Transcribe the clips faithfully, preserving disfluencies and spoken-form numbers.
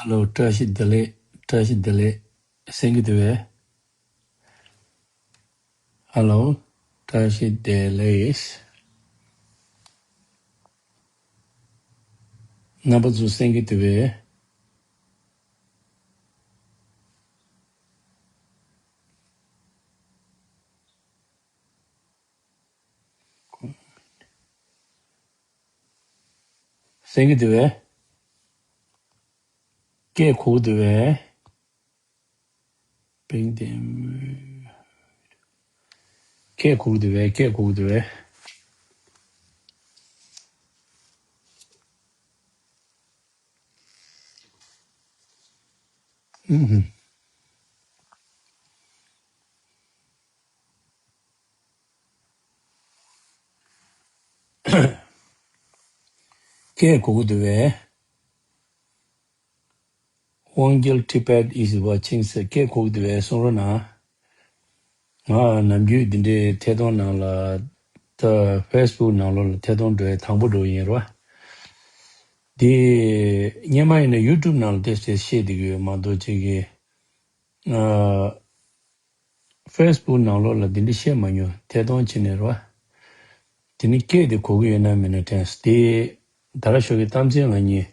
ཧ་ལོ། བཀྲ་ཤིས་བདེ་ལེགས། བཀྲ་ཤིས་བདེ་ལེགས། གསན་གྱི་འདུག་པས། ཧ་ལོ། བཀྲ་ཤིས་བདེ་ལེགས། རྣམ་པ་ཚོ་གསན་གྱི་འདུག་པས། གསན་གྱི་འདུག་པས། སྐད་གོ་གི་འདུག་པས། པིང་ཏེ། སྐད་གོ་གི་འདུག་པས། སྐད་གོ་གི་འདུག་པས། ཨུམ། སྐད་གོ་གི་འདུག་པས། དབང་རྒྱལ་Tibet is watching ཟེར། སྐད་གོ་གི་འདུག་པས། གསུང་རོགས་གནང་། ང་ནམ་རྒྱུན་འདི་འདྲའི་ཐད་གཏོང་ནང་ལ། ད་ཕེ་སི་བུག་ནང་ལོགས་ལ་ཐད་གཏོང་འགྲོ་ཡ་དང་པོ་འགྲོ་ཡིན་རོ། འདི་སྔོན་མ་ཡིན་ན་ཡུ་ཊུབ་ནང་ལ་ཏོག་ཙམ་བཤད་བསྡད་ཀྱི་ཡོད་མ་གཏོགས། ཅིག་གི་ཨ། ཕེ་སི་བུག་ནང་ལོགས་ལ་འདི་འདྲ་བཤད་མ་མྱོང་། ཐད་གཏོང་བྱས་ནས་རོ། དེ་ནི་སྐད་དེ་གོ་གི་ཡོད་ན་མེད་ན་དྲན་སོང་། དེ་ད་ར་ཞོགས་ཀྱི་གཏམ་ཚན་ང་གཉིས་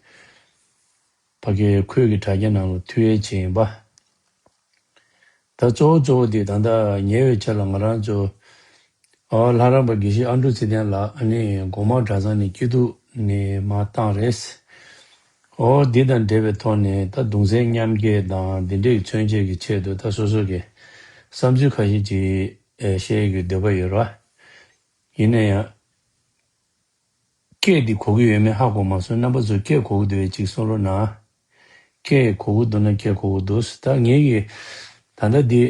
ཕ་གིའི་ཁོས་ཀྱི་དྲ་རྒྱ་ནང་ལ་མཐུད་ཡས་བྱས་ཡིན་པ། ད་གཙོ་བོ་གཙོ་བོ་དེ་ད་ལྟ་ཉེ་བའི་ཆར་ལ་ང་རང་ཚོ། ཨོ། ལྷ་རམས་པ་དགེ་བཤེས་ཨ་འབྲུག་ཚེ་བརྟན་ལགས། ཨ་ནི་སྒོ་མང་གྲྭ་ཚང་ནས་སྐྱིད་སྡུག་ནས་མར་བཏང་རེད། ཨོ། འདི་དང་འབྲེལ་བའི་ཐོག་ནས་ད་གདུང་སེམས་མཉམ་སྐྱེད་དང་འདི་འདྲའི་མཚོན་བྱེད་ཀྱི་ཆེད་དུ་ད་སོ་སོ་གི་བསམ་ཚུལ་ཁ་ཤས་ཅིག་ཨེ་བཤད་ཀྱི་འདོད་པ་ཡོད་ར། ཡིན་ན་ཡང་། སྐད་འདི་གོ་གི་ཡོད་མེད་ཧ་གོ་མ་སོང་། རྣམ་པ་ཚོས་སྐད་གོ་གི་འདུག་པས་ཅིག་གསུང་རོགས་གནང་། སྐད་གོ་གི་འདུག་ན། སྐད་གོ་གི་འདུག། ད་ངེད་ཀྱི་ད་ལྟ་འདི་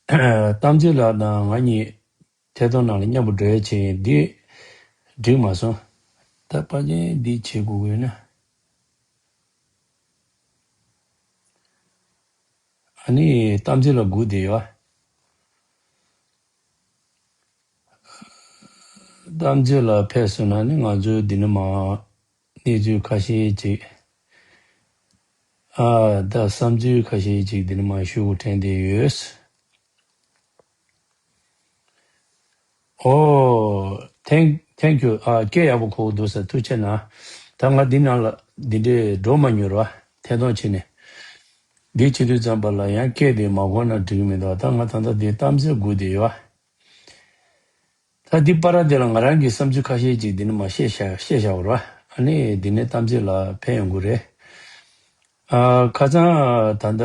གཏམ་ཚེ་ལགས་དང་ང་གཉིས་ཐད་གཏོང་ནང་ལ་མཉམ་པོ་འགྲོ་ཡ་བྱས་ཡིན། འདི་འགྲིག་མ་སོང་། ད་ཕལ་ཆེར་འདི་བྱེད་དགོས་ཀྱི་ཡོད་ན། ཨ་ནི་གཏམ་ཚེ་ལགས་སྒུག་བསྡད་ཡོད། གཏམ་ཚེ་ལགས་ཕེབས་སོང་ན་ནི་ང་ཚོའི་འདི་ནས་མར་གནས་ཚུལ་ཁ་ཤས་ཅིག། ཨ། ད་བསམ་ཚུལ་ཁ་ཤས་ཅིག་འདི་ནས་མར་ཞུ་དགོས་དྲན་བསྡད་ཡོད། ཨོ། thank thank you. ཨ། སྐད་ཡག་པོ་གོ་གི་འདུག་ཟེར། ཐུགས་རྗེ་གནང་། ད་ང་འདི་ནང་ལ་འདི་འདྲའི་འགྲོ་མ་མྱོང་ར། ཐད་གཏོང་བྱས་ནས། འདི་བྱེད་དུས་ཙམ་པ་ལ་ཡང་སྐད་དེ་མ་གོ་ན་འགྲིག་གི་མི་འདུག། ད་ང་ད་ལྟ་འདི་གཏམ་ཚེ་སྒུག་བསྡད་ཡོད། ད་འདི་བར་དེ་ལ་ང་རང་གི་བསམ་ཚུལ་ཁ་ཤས་ཅིག་འདི་ནས་མར་བཤད་བཞག་བཤད་བཞག་པ་རེད། ཨ་ནི་འདི་ནས་གཏམ་ཚེ་ལགས་ཕེབས་ཡོང་གི་རེད། ཨ། ཁ་སང་ད་ལྟ་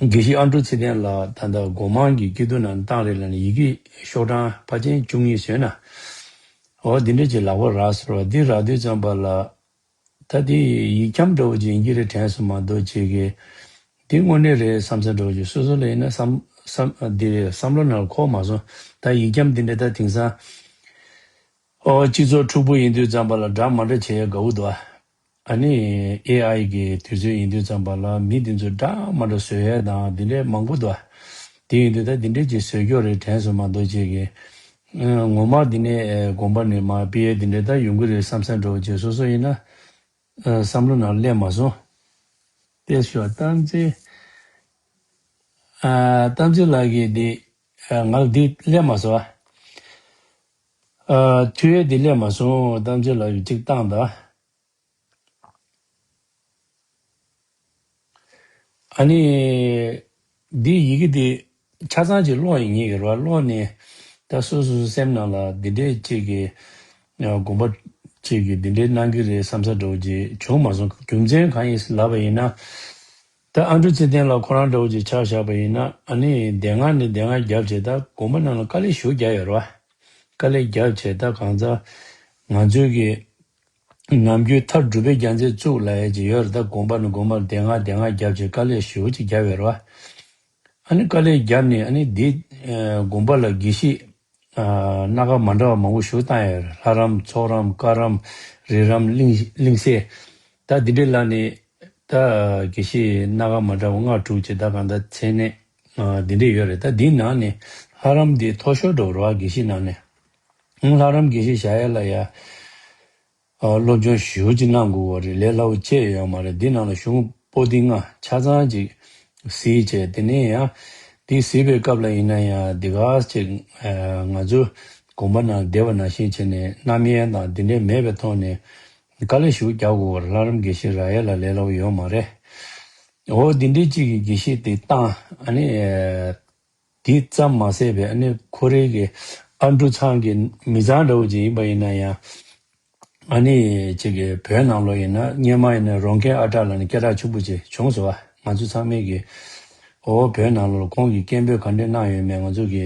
དགེ་བཤེས་ཨ་འབྲུག་ཚེ་བརྟན་ལགས་ད་ལྟ་སྒོ་མང་གི་སྐྱིད་སྡུག་ནང་བཏང་རེད་ལབ་ནས་ཡི་གེ་ཤོག་གྲངས་ཕལ་ཆེར་བཅུ་གཉིས་བཟོས་ན། འོ། འདི་འདྲ་ཅིག་ལག་པ་རག་སོང་ར། འདི་རག་དུས་ཙམ་པ་ལ། ད་དེ་ཡིག་འཁྱམ་འདྲ་བོ་ཅིག་ཡིན་གྱི་རེད་དྲན་སོང་མ་གཏོགས། ཅིག་གི་དེ་དངོས་གནས་རེད་བསམ་ས་འདྲ་བོ་ཅིག། སོ་སོ་ལ་ཡིན་ན་བསམ་བསམ་དེ་བསམ་བློ་ནང་ལ་འཁོར་མ་སོང་། ད་ཡིག་འཁྱམ་དེ་འདྲ་ད་དེང་སང་། ཨོ། སྤྱི་ཚོགས་འཁྲུག་པོ་ཡིན་དུས་ཙམ་པ་ལ་འདྲ་མ་འདྲ་བྱེད་ཡ་དགའ་བོ་འདུག། ཨ་ནི་ཨེ་ཨའི་གི་དུས་ཚོད་ཡིན་དུས་ཙམ་པ་ལ་མི་དེ་ཚོ་འདྲ་མ་འདྲ་བཟོ་ཡ་དང་དེ་འདྲ་མང་པོ་འདུག། དེ་ཡིན་དུས་ད་དེ་འདྲ་ཅིག་བཟོ་རྒྱུ་རེད་དྲན་སོང་མ་གཏོགས། ཅིག་གི་ངོ་མ་དེ་ནས་དགོན་པ་ནས་མར་ཕུད་ཡས་དེ་འདྲ་ད་ཡོང་གི་རེད་བསམ་ས་འདྲ་བོ་ཅིག་སོ་སོ་ཡིན་ན་བསམ་བློ་ནང་སླེབས་མ་སོང་། དེ་ཞོག་གཏམ་ཚེ། ཨ། གཏམ་ཚེ་ལགས་ཀྱིས་འདི་ང་ལ་འདི་སླེབས་མ་སོང་། ཨ། མཐུད་ཡས་འདི་སླེབས་མ་སོང་། གཏམ་ཚེ་ལགས་ཀྱིས་གཅིག་བཏང་དང་། ཨ་ནི། འདི་ཡི་གེ་འདི་ཆ་ཚང་ཅིག་ཀློག་ཡིན་ངེས་ཀྱི་རེད་བ། ཀློག་ནས་ད་སོ་སོ་སོ་སེམས་ནང་ལ་འདི་འདྲས་ཅིག་གི་དགོངས་པ་ཅིག་གི་འདི་འདྲས་གནང་གི་རེད་བསམ་ས་འདྲ་བོ་ཅིག་བྱུང་མ་སོང་། རྒྱུ་མཚན་གང་ཡིན་ལབ་པ་ཡིན་ན། ད་ཨ་འབྲུག་ཚེ་བརྟན་ལགས་ཁོ་རང་འདྲ་བོ་ཅིག་ཆ་བཞག་པ་ཡིན་ན། ཨ་ནི་སྡེ་ལྔ་ནས་སྡེ་ལྔ་བརྒྱབ་བྱས་ད་དགོན་པ་ནང་ལ་དཀའ་ལས་ཞེ་པོ་བརྒྱབ་ཡོད་རེད་བ། དཀའ་ལས་བརྒྱབ་བྱས་ད་གང་ཟག་ང་ཚོའི་གི་ནམ་རྒྱུན་མཐར་སྒྲུབ་པའི་རྒྱལ་མཚན་བཙུགས་ལབ་ཡས་ཅིག་ཡོད་རེད། ད་དགོན་པ་ནས་དགོན་པར་སྡེ་ལྔ་སྡེ་ལྔ་བརྒྱབ་བྱས་དཀའ་ལས་ཞེ་པོ་ཅིག་བརྒྱབ་ཡོད་རེད་བ། ཨ་ནི་དཀའ་ལས་བརྒྱབ་ནས་ཨ་ནི་འདི་ཨ་དགོན་པ་ལ་དགེ་བཤེས་ཨ་སྣ་ཁ་མ་འདྲ་བ་མང་པོ་ཞིག་བཏང་ཡོད་རེད། ལྷ་རམས་ཚོགས་རམས་བཀའ་རམས་རི་རམས་གླིང་གླིང་སྲས། ད་འདི་འདྲའི་ལ་ནས་ད་དགེ་བཤེས་སྣ་ཁ་མ་འདྲ་བ་ལྔ་དྲུག་ཅིག་ད་གང་ལྟར་མཚན་གནས་ཨ་འདི་འདྲས་ཡོད་རེད། ད་འདིའི་ནང་ནས་ལྷ་རམས་འདི་མཐོ་ཤོས་འགྲོ་རེད་བ། དགེ་བཤེས་ནང་ནས། ཨང་། ལྷ་རམས་དགེ་བཤེས་བཞག་ཡ་ལ་ཡ། ཨ། སློབ་སྦྱོང་ཞེ་པོ་ཅིག་གནང་དགོས་པ་རེད། ལས་སླ་པོ་ཅིག་ཡོད་མ་རེད། འདི་ནང་ལ་གཞུང་ པོ་ཏི་ལྔ་ཆ་ཚང་ཅིག་གཟིགས་བྱས། དེ་ནས་ཡང་དེ་གཟིགས་པའི་སྐབས་ལ་ཡིན་ན་ཡང་འདི་ག་ཅིག་ང་ཚོ་དགོན་པ་ནང་བསྡད་པ་ནང་བཞིན་བྱས་ནས་རྣམ་གཡེང་དང་འདི་འདྲས་མེད་པའི་ཐོག་ནས་དཀའ་ལས་ཞེ་པོ་རྒྱག་དགོས་པ་རེད། ལྷ་རམས་དགེ་བཤེས་རག་ཡ་ལ་ལས་སླ་པོ་ཡོད་མ་རེད། འོ་འདི་འདྲས་ཅིག་གི་དགེ་བཤེས་དེ་བཏང་། ཨ་ནི་དེ་ཙམ་མ་ཟད་པའི་ཨ་ནི་ཁོ་རའི་གི་ཨ་འབྲུ་ཚང་གི་མི་ཚང་འདྲ་བོ་ཅིག་ཡིན་པ་ཡིན་ན་ཡང་། ཨ་ནི་ཅིག་གི་བོད་ནང་ལོགས་ཡིན་ན་སྔོན་མ་ཡིན་ན་རོང་མཁན་ཨ་གྲགས་ལབ་ནས་སྐད་གྲགས་ཆེན་པོ་ཅིག་བྱུང་སོང་བ། ང་ཚོ་ཚང་མས་གི་འོ་བོད་ནང་ལོགས་ཁོང་གིས་སྐད་འབོད་ག་འདྲས་གནང་ཡོད་མེད་ང་ཚོ་གི་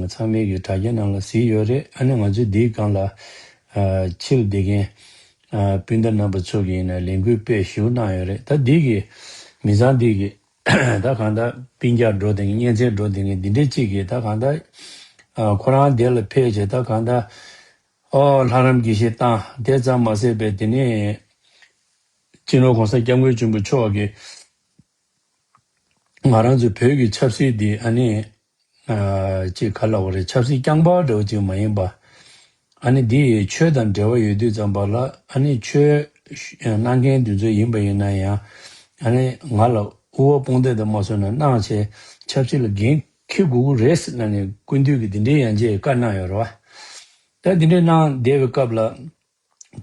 ཚང་མས་གི་དྲ་རྒྱ་ནང་ལ་གཟིགས་ཡོད་རེད། ཨ་ནི་ང་ཚོས་འདིའི་སྒང་ལ་ཕྱིར་བསྡད་མཁན་སྤུན་ཟླ་རྣམ་པ་ཚོ་གི་ཡིན་ན་ལས་འགུལ་དཔེ་ཞེ་པོ་གནང་ཡོད་རེད། ད་འདི་གི་མི་ཚང་འདི་གི་ད་གང་ལྟར་སྤུན་ཀྱག་འགྲོ་བསྡད་མཁན་གཉེན་ཚན་འགྲོ་བསྡད་མཁན་འདི་འདྲས་གཅིག་གིས་ད་གང་ལྟར་ཨ་ཁོ་རང་དེ་ལ་ཕེབས་བྱས་ད་གང་ལྟར་ཨོ་ལྷ་རམས་དགེ་བཤེས་བཏང་། དེ་ཙམ་མ་ཟད་པའི་དེ་ནས་སྤྱི་ནོར་༸གོང་ས་༸སྐྱབས་མགོན་ཆེན་པོ་མཆོག་གིས་ང་རང་ཚོ་བོད་ཀྱི་ཆབ་སྲིད་འདི་ཨ་ནི་ཨ་ཅིག་ག་ལབ་དགོས་རེད། ཆབ་སྲིད་རྐྱང་པ་འདྲ་བོ་ཅིག་མ་ཡིན་པ། ཨ་ནི་འདི་ཆོས་དང་འབྲེལ་བ་ཡོད་དུས་ཙམ་པ་ལ་ཨ་ནི་ཆོས་གནང་མཁན་དེ་ཚོ་ཡིན་པ་ཡིན་ན་ཡང་ཨ་ནི་ང་ལ་དབུ་བ་དཔུང་སྡེ་དང་མ་སོང་ན་གནང་བྱས་ཆབ་སྲིད་ལ་འགན་འཁྱེར་དགོས་ཀྱི་རེད་ཟེར་ལབ་ནས་སྐུ་མདུན་གྱིས་འདི་འདྲའི་ཡང་ཅིག་བཀའ་གནང་ཡོད་རེད་བ། ད་འདི་འདྲའི་གནང་བསྡད་པའི་སྐབས་ལ།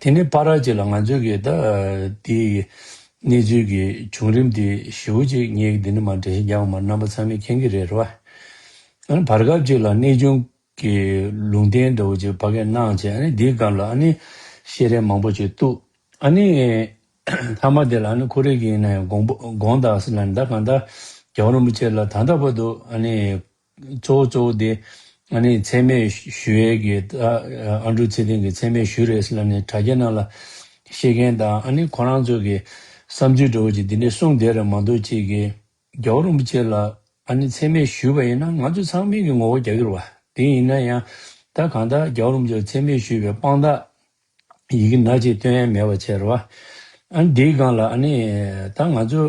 དེ་ནས་ཕར་ཅིག་ལ་ང་ཚོས་གི་ད་དེའི་གནས་ཚུལ་གྱི་བྱུང་རིམ་དེ་ཞེ་པོ་ཅིག་ངས་འདི་ནས་མར་འགྲེལ་བཤད་རྒྱག་པ་མ་རྣམ་པ་ཚང་མས་མཁྱེན་གྱི་རེད་རེད་བ། ཨ་ནི་བར་སྐབས་ཅིག་ལ་གནས་ཆུང་གི་ལུང་བསྟན་འདྲ་བོ་ཅིག་ཕ་གིར་གནང་བྱས་ཨ་ནི་འདིའི་སྒང་ལ་ཨ་ནི་བཤད་རན་མང་པོ་ཅིག་འདུག་ཨ་ནི་མཐའ་མ་དེ་ལ་ཨ་ནི་ཁོ་རེ་གི་ཡིན་ན་ཡང་དགོངས་པ་དགོངས་དག་ཟེར་ལབ་ནས་ད་གང་ལྟར་རྒྱལ་བ་རིན་པོ་ཆེ་ལ་ད་ལྟ་བར་དུ་ཨ་ནི། གཙོ་བོ་གཙོ་བོ་དེ་ཨ་ནི་མཚན་སྨད་ཞུ་ཡས་ཀྱི་ད་ཨ་འབྲུག་ཚེ་བརྟན་གྱི་མཚན་སྨད་ཞུས་རེད་ཟེར་ལབ་ནས་དྲ་རྒྱ་ནང་ལ་བཤད་མཁན་དང་ཨ་ནི་ཁོ་རང་ཚོ་གི་བསམ་ཚུལ་འདྲ་བོ་ཅིག་འདི་འདྲས་གསུངས་བསྡད་རེད་མ་གཏོགས་ཅིག་གི་རྒྱལ་བ་རིན་པོ་ཆེ་ལ་ཨ་ནི་མཚན་སྨད་ཞུས་པ་ཡིན་ན་ང་ཚོ་ཚང་མས་ཀྱི་ངོ་རྒོལ་རྒྱག་གི་རེད་བ། དེ་ཡིན་ན་ཡང་ད་གང་ལྟར་རྒྱལ་བ་རིན་པོ་ཆེ་ལ་མཚན་སྨད་ཞུས་པའི་དཔང་རྟགས། ཡི་གེ་ནག་ཅིག་སྟོན་ཡ་མེད་པ་བྱས་རེད་བ། ཨ་ནི་འདིའི་སྒང་ལ་ཨ་ནི་ད་ང་ཚོ་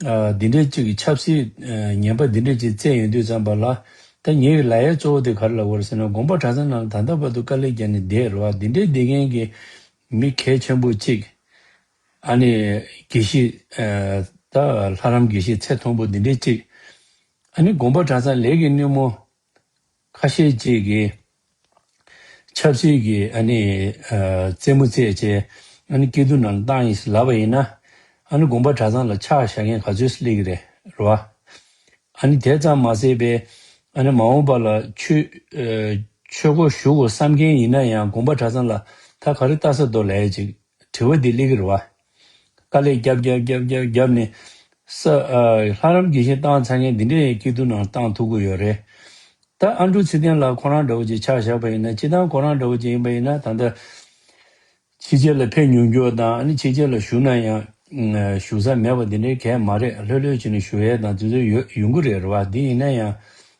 ཨ་འདི་འདྲའི་གཅིག་གི་ཆབ་སྲིད་ཨ་ངན་པ་འདི་འདྲའི་གཅིག་བཙལ་ཡོང་དུས་ཙམ་པ་ལ་ད་ངའི་ལབ་ཡ་གཙོ་བོ་དེ་ག་རེ་ལབ་དགོས་རེད་ཟེར་ན་དགོན་པ་གྲྭ་ཚང་ནང་ལ་ད་ལྟ་བར་དུ་དཀའ་ལས་བརྒྱབ་ནས་བསྡད་རེད་བ། འདི་འདྲའི་བསྡད་མཁན་གྱི་མི་གལ་ཆེན་པོ་གཅིག་ཨ་ནི་དགེ་བཤེས་ཨ་ད་ལྷ་རམས་དགེ་བཤེས་ཚད་མཐོན་པོ་འདི་འདྲའི་གཅིག་ཨ་ནི་དགོན་པ་གྲྭ་ཚང་ལས་ཀྱི་སྣེ་མོ། ཁ་ཤས་ཅིག་གིས་ཆབ་སྲིད་ཀྱི་ཨ་ནི་ཨ་རྩེད་མོ་རྩེད་བྱས་ཨ་ནི་སྐྱིད་སྡུག་ནང་བཏང་ཡིན་ཟེར་ལབ་པ་ཡིན་ན་ཨ་ནི་དགོན་པ་གྲྭ་ཚང་ལ་ཕྱག་བཞག་མཁན་ག་ཚོད་སླེབས་ཀྱི་རེད་རེད་བ། ཨ་ནི་དེ་ཙམ་མ་ཟད་པའི་ཨ་ནི་མ་འོངས་པ་ལ་ཆོས་ཨ་ཆོས་སྒོ་ཞུགས་དགོས་བསམ་མཁན་ཡིན་ན་ཡང་དགོན་པ་གྲྭ་ཚང་ལ་ད་ག་རེ་ལྟ་ས་འདུག་ལབ་ཡ་ཅིག་དྲི་བ་འདི་སླེབས་ཀྱི་རེད་བ། དཀའ་ལས་རྒྱབ་རྒྱབ་རྒྱབ་རྒྱབ་རྒྱབ་ནས་ས་ཨ་ལྷ་རམས་དགེ་བཤེས་བཏང་ཚར་མཁན་འདི་འདྲའི་སྐྱིད་སྡུག་ནང་བཏང་ཐུབ་ཀྱི་ཡོད་རེད། ད་ཨ་འབྲུག་ཚེ་བརྟན་ལགས་ཁོ་རང་འདྲ་བོ་ཅིག་ཆ་བཞག་པ་ཡིན་ན་སྤྱིར་བཏང་ཁོ་རང་འདྲ་བོ་ཅིག་ཡིན་པ་ཡིན་ན་ད་ལྟ་ཕྱི་རྒྱལ་ལ་ཕེབས་མྱོང་རྒྱུ་དང་ཨ་ནི་ཕྱི་རྒྱལ་ལ་བཞུགས་ན་ཡང་ཨ་བཞུགས་ས་མེད་པ་འདི་འདྲའི་གང་ཡང་མ་རེད། ལྷོད་ལྷོད་བྱས་ནས་བཞུགས་ཡས་དང་དེ་ཚོ་ཡོད་ཡོང་གི་རེད་རེད་བ། འདི་ཡིན་ན་ཡང་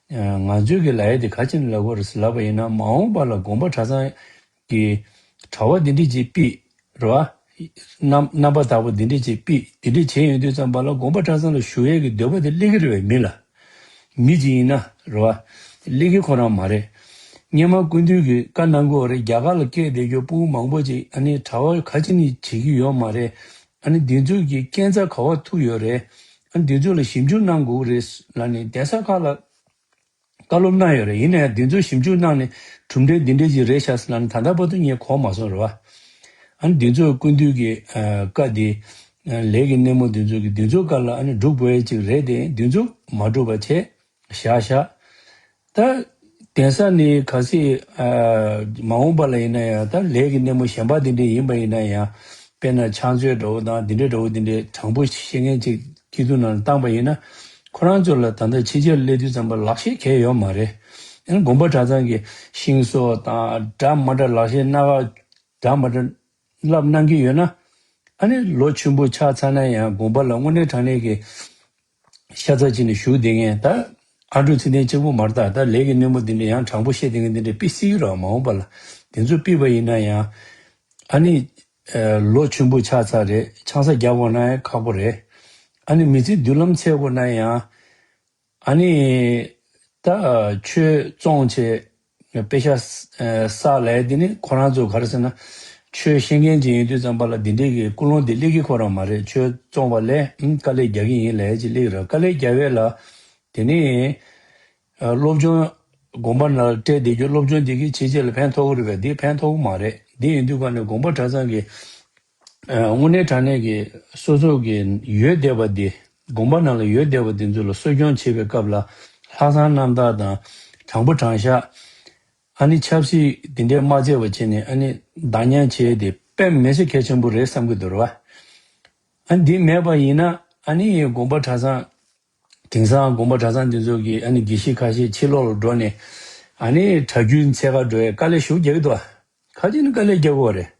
ཨ་ང་ཚོས་ཀྱི་ལབ་ཡས་དེ་ག་ཅི་ནས་ལབ་དགོས་རེད་ཟེར་ལབ་པ་ཡིན་ན་མ་འོངས་པ་ལ་དགོན་པ་གྲྭ་ཚང་གི་གྲྭ་པ་འདི་འདྲས་ཅིག་ཕུད་རེད་བ། རྣམ་རྣམ་པ་དག་པོ་འདི་འདྲས་ཅིག་ཕུད་འདི་འདྲས་བྱས་ཡོང་དུས་ཙམ་པ་ལ་དགོན་པ་གྲྭ་ཚང་ལ་བཞུགས་ཡས་ཀྱི་འདོད་པ་དེ་སླེབས་ཀྱི་རེད་བས། མི་ལ་མི་ཅིག་ཡིན་ན་རེད་བ། སླེབས་ཀྱི་ཁོ་རང་མ་རེད། སྔོན་མ་སྐུ་མདུན་གྱིས་བཀའ་གནང་གི་ཡོད་རེད། རྒྱ་གར་ལ་སྐྱེས་བསྡད་རྒྱུ་ཕྲུ་གུ་མང་པོ་ཅིག་ཨ་ནི་གྲྭ་པ་ག་ཅི་ནས་བྱེད་ཀྱི་ཡོད་མ་རེད། ཨ་ནི་འདི་ཚོ་གི་རྐྱེན་རྩ་ག་པར་ཐུག་ཡོད་རེད། ཨ་ནི་འདི་ཚོ་ལ་ཞིབ་འཇུག་གནང་དགོས་ཀྱི་རེད་ལབ་ནས་གདན་ས་ཁག་ལ་བཀའ་སློབ་གནང་ཡོད་རེད། ཡིན་ནའང་འདི་ཚོ་ཞིབ་འཇུག་གནང་ནས་གྲུབ་འབྲས་འདི་འདྲས་ཅིག་རེད་ཤག་ཟེར་ལབ་ནས་ད་ལྟ་བར་དུ་ངས་གོ་མ་སོང་རེད་བ། ཨ་ནི་འདི་ཚོ་སྐུ་མདུན་གྱི་ཨ་བཀའ་འདི་ཨ་ལས་ཀྱི་སྣེ་མོ་འདི་ཚོ་གི་འདི་ཚོ་བཀའ་ལ་ཨ་ནི་སྒྲུབ་དགོས་ཡས་ཅིག་རེད་དེ་འདི་ཚོ་མ་སྒྲུབ་པ་བྱས་བཞག་བཞག་ད་གདན་ས་ནི་གལ་སྲིད་ཨ་མ་འོངས་པ་ལ་ཡིན་ན་ཡང་ད་ལས་ཀྱི་སྣེ་མོ་གཞན་པ་འདི་འདྲས་ཡིན་པ་ཡིན་ན་ཡང་དཔེར་ན་ཕྱག་མཛོད་འདྲ་བོ་དང་འདི་འདྲས་འདྲ་བོ་འདི་འདྲས་དྲང་པོ་ཤེས་མཁན་ཅིག་སྐྱིད་སྡུག་ནང་བཏང་པ་ཡིན་ན་ཁོ་རང་ཚོ་ལ་ད་ལྟ་ཕྱི་རྒྱལ་སླེབས་དུས་ཙམ་པ་ལག་ཤེས་གང་ཡང་ཡོད་མ་རེད། ཡང་དགོན་པ་གྲྭ་ཚང་གི་ཤིང་བཟོ་དང་འདྲ་མ་འདྲ་ལག་ཤེས་སྣ་ཁ་འདྲ་མ་འདྲ་བསླབ་གནང་གི་ཡོད་ན་ཨ་ནི་ལོ་ཆེན་པོ་ཆགས་ཚར་ན་ཡང་དགོན་པ་ལ་དངོས་གནས་དྲང་གནས་ཀྱི་ཤ་ཚ་བྱས་ནས་བཞུགས་བསྡད་མཁན་ད་ཨ་འབྲུག་ཚེ་བརྟན་གཅིག་པུ་མ་རེད། ད་ད་ལས་ཀྱི་སྣེ་མོ་འདི་འདྲ་ཡང་དྲང་པོ་བཤད་བསྡད་མཁན་འདི་འདྲ་ཕུད་སྲིད་ཀྱི་རེད་བ། མ་འོངས་པ་ལ་དེ་ཚོ་ཕུད་པ་ཡིན་ན་ཡང་ཨ་ནི་ཨ་ལོ་ཆེན་པོ་ཆགས་ཚར་རེད། ཆང་ས་རྒྱག་དགོས་ན་ཡང་ཁག་པོ་རེད། ཨ་ནི་མི་ཚེ་མདུན་ལམ་འཚོལ་དགོས་ན་ཡང་ཨ་ནི་ད་ཆོས་བཙོང་བྱས་པེ་ཤ་བསགས་ལས་དེ་ནི་ཁོ་རང་ཚོ་ག་རེ་ཟེར་ན་ ཆོས་ཤེས་མཁན་ཅིག་ཡིན་དུས་ཙམ་པ་ལ་འདི་འདྲའི་གི་ཀུན་སློང་འདི་སླེབས་ཀྱི་ཁོ་རང་མ་རེད། ཆོས་བཙོང་བ་ལས་ཨུམ་དཀའ་ལས་རྒྱག་གི་ཡིན་ལབ་ཅིག་སླེབས་རེད། དཀའ་ལས་རྒྱག་བས་ལ་དེ་ནི་ཨ་སློབ་སྦྱོང་དགོན་པ་ནང་ལ་སྤྲད་བསྡད་རྒྱུ་སློབ་སྦྱོང་འདི་གི་ཕྱི་རྒྱལ་ལ་ཕན་ཐོགས་ཀྱི་རེད་པས། འདི་ཕན་ཐོགས་ཀྱི་མ་རེད། འདི་ཡིན་དུས་ག་ནས་དགོན་པ་གྲྭ་ཚང་གི་ཨ་དངོས་གནས་དྲང་གནས་ཀྱི་སོ་སོ་གི་ཡོད་བསྡད་པ་འདི་དགོན་པ་ནང་ལ་ཡོད་བསྡད་པ་འདི་ཚོ་ལ་གསོ་སྐྱོང་བྱེད་པའི་སྐབས་ལ་ལྷག་བསམ་རྣམ་དག་དང་དྲང་པོ་དྲང་བཞག་ཨ་ནི་ཆབ་སྲིད་འདི་འདྲའི་མ་བརྩེ་བ་བྱས་ནས་ཨ་ནི་བདག་ཉར་བྱས་ཏེ་དཔེ་མི་སྲིད་གལ་ཆེན་པོ་རེད་བསམ་གྱི་འདུག་ར་བ། ཨ་ནི་འདི་མེད་པ་ཡིན་ན་ཨ་ནི་དགོན་པ་གྲྭ་ཚང་དེང་སང་དགོན་པ་གྲྭ་ཚང་འདི་ཚོ་གི་ཨ་ནི་དགེ་བཤེས་ཁ་ཤས་ཕྱི་ལོགས་ལ་འགྲོ་ནས་ཨ་ནི་གྲྭ་རྒྱུན་འཚོལ་ག་འགྲོ་ཡས་དཀའ་ལས་ཞེ་པོ་རྒྱག་གི་འདུག་བ། ག་ཅི་ནས་དཀའ་ལས་རྒྱག་དགོས་རེད།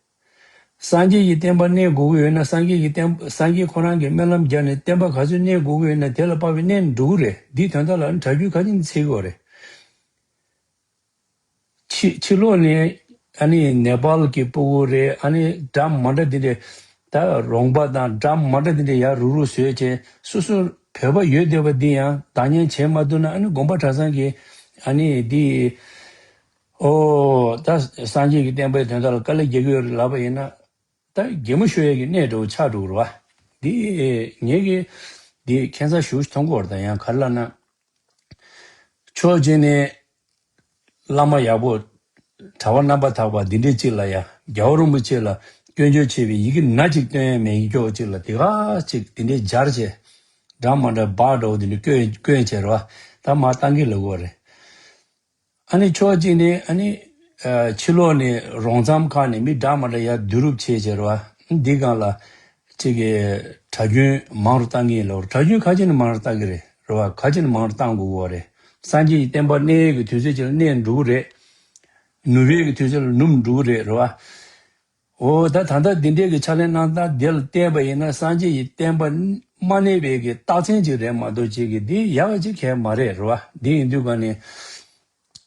སངས་རྒྱས་ཀྱི་བསྟན་པ་གནས་དགོས་ཀྱི་ཡོད་ན་སངས་རྒྱས་ཀྱི་བསྟན་སངས་རྒྱས་ཁོ་རང་གིས་སྨོན་ལམ་བརྒྱབ་ནས་བསྟན་པ་ག་ཚོད་གནས་དགོས་ཀྱི་ཡོད་ན་དེ་ལ་དཔག་པའི་གནས་འགྲོ་གི་རེད། འདིའི་དོན་དག་ལ་ཨ་ནི་གྲྭ་རྒྱུན་ག་ཅི་ནས་འཚོལ་གྱི་ཡོད་རེད། ཕྱི་ཕྱི་ལོགས་ནས་ཨ་ནི་ནེ་པཱལ་གྱི་སྤུ་གུ་རེད། ཨ་ནི་འདྲ་མ་འདྲ་འདི་འདྲས་ད་རོང་པ་དང་འདྲ་མ་འདྲ་འདི་འདྲས་ཡར་རུག་རུག་བཟོས་བྱས་སོ་སོ་བོད་པ་ཡོད་བསྡད་པ་འདི་ཡང་བདག་ཉར་བྱེད་མ་ཐུབ་ན་ཨ་ནི་དགོན་པ་གྲྭ་ཚང་གིས་ཨ་ནི་འདི་ཨོ་ད་སངས་རྒྱས་ཀྱི་བསྟན་པའི་དོན་དག་ལ་དཀའ་ལས་རྒྱག་གི་ཡོད་རེད་ལབ་པ་ཡིན་ན་ད་གད་མོ་ཤོར་ཡས་ཀྱི་གནས་འདྲ་བོ་ཆགས་འགྲོ་གི་རེད་བ། འདི་ངས་ཀྱི་འདི་ཁྱད་མཚར་ཞེ་པོ་ཞིག་མཐོང་གི་ཡོད་རེད། ད་ཡང་ག་རེ་ལབ་ན། ཕྱོགས་གཅིག་ནས་བླ་མ་ཡག་པོ་གྲྭ་པ་རྣམ་པར་དག་པ་འདི་འདྲས་གཅིག་ལ་ཡ་རྒྱལ་བ་རིན་པོ་ཆེ་ལ་སྐྱོན་བརྗོད་བྱས་པའི་ཡི་གེ་སྣ་གཅིག་སྟོན་ཡས་མེད་ཀྱོག་གཅིག་ལ་དེ་ག་གཅིག་དེ་འདྲས་སྦྱར་བྱས་འདྲ་མ་འདྲ་སྦག་འདྲ་བོ་དེ་འདྲས་བཀོད་བཀོད་བྱས་རེད་བ། ད་མར་བཏང་གི་ལབ་དགོས་རེད། ཨ་ནི་ཕྱོགས་གཅིག་ནས་ཨ་ནི་ཨ་ཕྱི་ལོགས་ནས་རོང་མཚམས་ཁག་ནས་མི་འདྲ་མ་འདྲ་ཡར་བསྡུ་རུབ་བྱས་བྱས་རེད་བ། འདི་སྒང་ལ་གཅིག་གི་གྲྭ་རྒྱུན་མང་རུ་བཏང་གི་ཡིན་ལབ་རེད། གྲྭ་རྒྱུན་ག་ཅི་ནས་མང་རུ་བཏང་གི་རེད་རེད་བ། ག་ཅི་ནས་མང་རུ་བཏང་དགོས་ཀྱི་ཡོད་རེད། སངས་རྒྱས་ཀྱི་བསྟན་པ་གནས་ཡས་ཀྱི་དུས་ཚོད་ཅིག་ལ་གནས་འགྲོ་གི་རེད། ནུབ་ཡས་ཀྱི་དུས་ཚོད་ལ་ནུབ་འགྲོ་གི་རེད་རེད་བ། འོ་ད་ད་ལྟ་འདི་འདྲའི་གི་ཕྱག་ལས་གནང་སྟངས་འདི་ལ་བལྟས་པ་ཡིན་ན་སངས་རྒྱས་ཀྱི་བསྟན་པ་མ་གནས་པའི་གི་རྟགས་མཚན་ཅིག་རེད་མ་གཏོགས་ཅིག་གི་འདི་ཡག་ག་ཅིག་གང་ཡང་མ་རེད་རེད་བ། འདི་ཡིན་དུས་ག་ནས་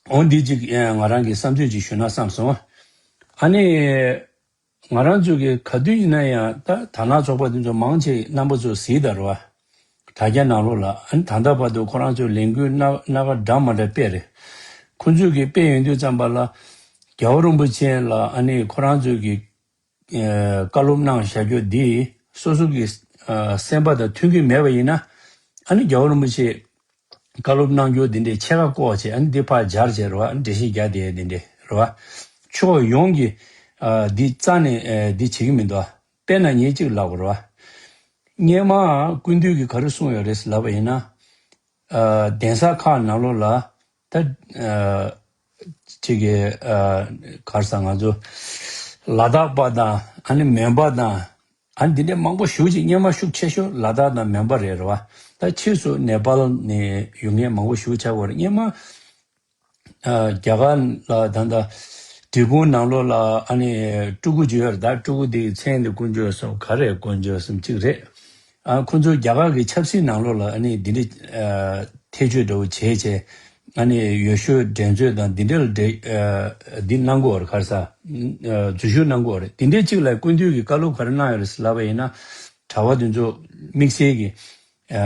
འོ་འདི་ཅིག་ང་རང་གི་བསམ་ཚུལ་ཅིག་ཞུ་ན་བསམ་སོང་། ཨ་ནི་ང་རང་ཚོ་གི་ག་དུས་ཡིན་ན་ཡང་ད་དར་ནག་ཚོགས་པ་འདི་ཚོ་མང་ཆེ་རྣམ་པ་ཚོ་གཟིགས་དང་རེད་བ། དྲ་རྒྱ་ནང་ལོགས་ལ་ཨ་ནི་ད་ལྟ་བར་དུ་ཁོ་རང་ཚོས་ལས་འགུལ་སྣ་སྣ་ཁ་འདྲ་མ་འདྲ་སྤེལ་རེད། ཁོ་ཚོས་གི་སྤེལ་ཡོང་དུས་ཙམ་པ་ལ་རྒྱལ་བ་རིན་པོ་ཆེ་ལ་ཨ་ནི་ཁོ་རང་ཚོས་གི་ཨ་བཀའ་སློབ་གནང་བཞག་རྒྱུ་འདི་སོ་སོ་གི་ཨ་སེམས་པ་དང་མཐུན་གི་མེད་པ་ཡིན་ན་ཨ་ནི་རྒྱལ་བ་རིན་པོ་ཆེ་བཀའ་སློབ་གནང་རྒྱུ་འདི་འདྲའི་ཕྱེད་ཀ་བཀོག་བྱས་ཨ་ནི་འདི་ཕར་སྦྱར་བྱས་རེད་བ། ཨ་ནི་འགྲེལ་བཤད་རྒྱག་བསྡད་འདི་འདྲའི་རེད་བ། ཕྱོགས་ཡོངས་ཀྱི་ཨ་འདི་རྩ་ནས་ཨ་འདི་བྱེད་ཀྱི་མི་འདུག་དཔེར་ན་ངས་གཅིག་ལབ་དགོས་རེད་བ། སྔོན་མ་སྐུ་མདུན་གྱིས་ག་རེ་གསུངས་ཡོད་རེད་ལབ་པ་ཡིན་ན། ཨ་གདན་ས་ཁག་ནང་ལོགས་ལ་ད་ཨ་ཅིག་གི་ཨ་ག་རེ་ཟེར་ང་ཚོ་ལ་དྭགས་པ་དང་ཨ་ནི་མོན་པ་དང་ཨ་ནི་འདི་འདྲའི་མང་པོ་ཞེ་པོ་ཅིག་སྔོན་མ་ཤུགས་ཆེ་ཤོས་ལ་དྭགས་དང་མོན་པ་རེད་རེད་བ། ད་ཕྱིས་སུ་ནེ་པཱལ་ནས་ཡོང་མཁན་མང་པོ་ཞེ་པོ་ཆགས་ཡོད་རེད། སྔོན་མ། ཨ་རྒྱ་གར་ལ་ད་ལྟ་འབྲས་སྤུངས་ནང་ལོགས་ལ་ཨ་ནི་སྤྲུལ་སྐུ་ཅིག་ཡོད་རེད། ད་སྤྲུལ་སྐུ་དེའི་མཚན་དེ་དཀོན་མཆོག་གསུམ་ག་རེ་དཀོན་མཆོག་གསུམ་གཅིག་རེད། ཨ་ཁོ་ཚོ་རྒྱ་གར་གྱི་ཆབ་སྲིད་ནང་ལོགས་ལ་ཨ་ནི་འདི་འདྲ་ཨ་ཐེ་བྱུས་འདྲ་བོ་བྱས་བྱས་ཨ་ནི་ཡོ་ཤུའི་འགྲན་རྩོད་དང་འདི་འདྲ་ལ་འདྲེ་ཨ་འདི་གནང་གི་ཡོད་རེད། ག་རེ་ཟ་ཨ་འཛུལ་ཞུགས་གནང་གི་ཡོད་རེད། འདི་འདྲའི་གཅིག་ལ་སྐུ་མདུན་གྱིས་བཀའ་སློབ་ག་རེ་གནང་ཡོད་རེད་ལབ་པ་ཡིན་ན་གྲྭ་པ་དེ་ཚོ་དམིགས་བསལ་གྱི། ཨ་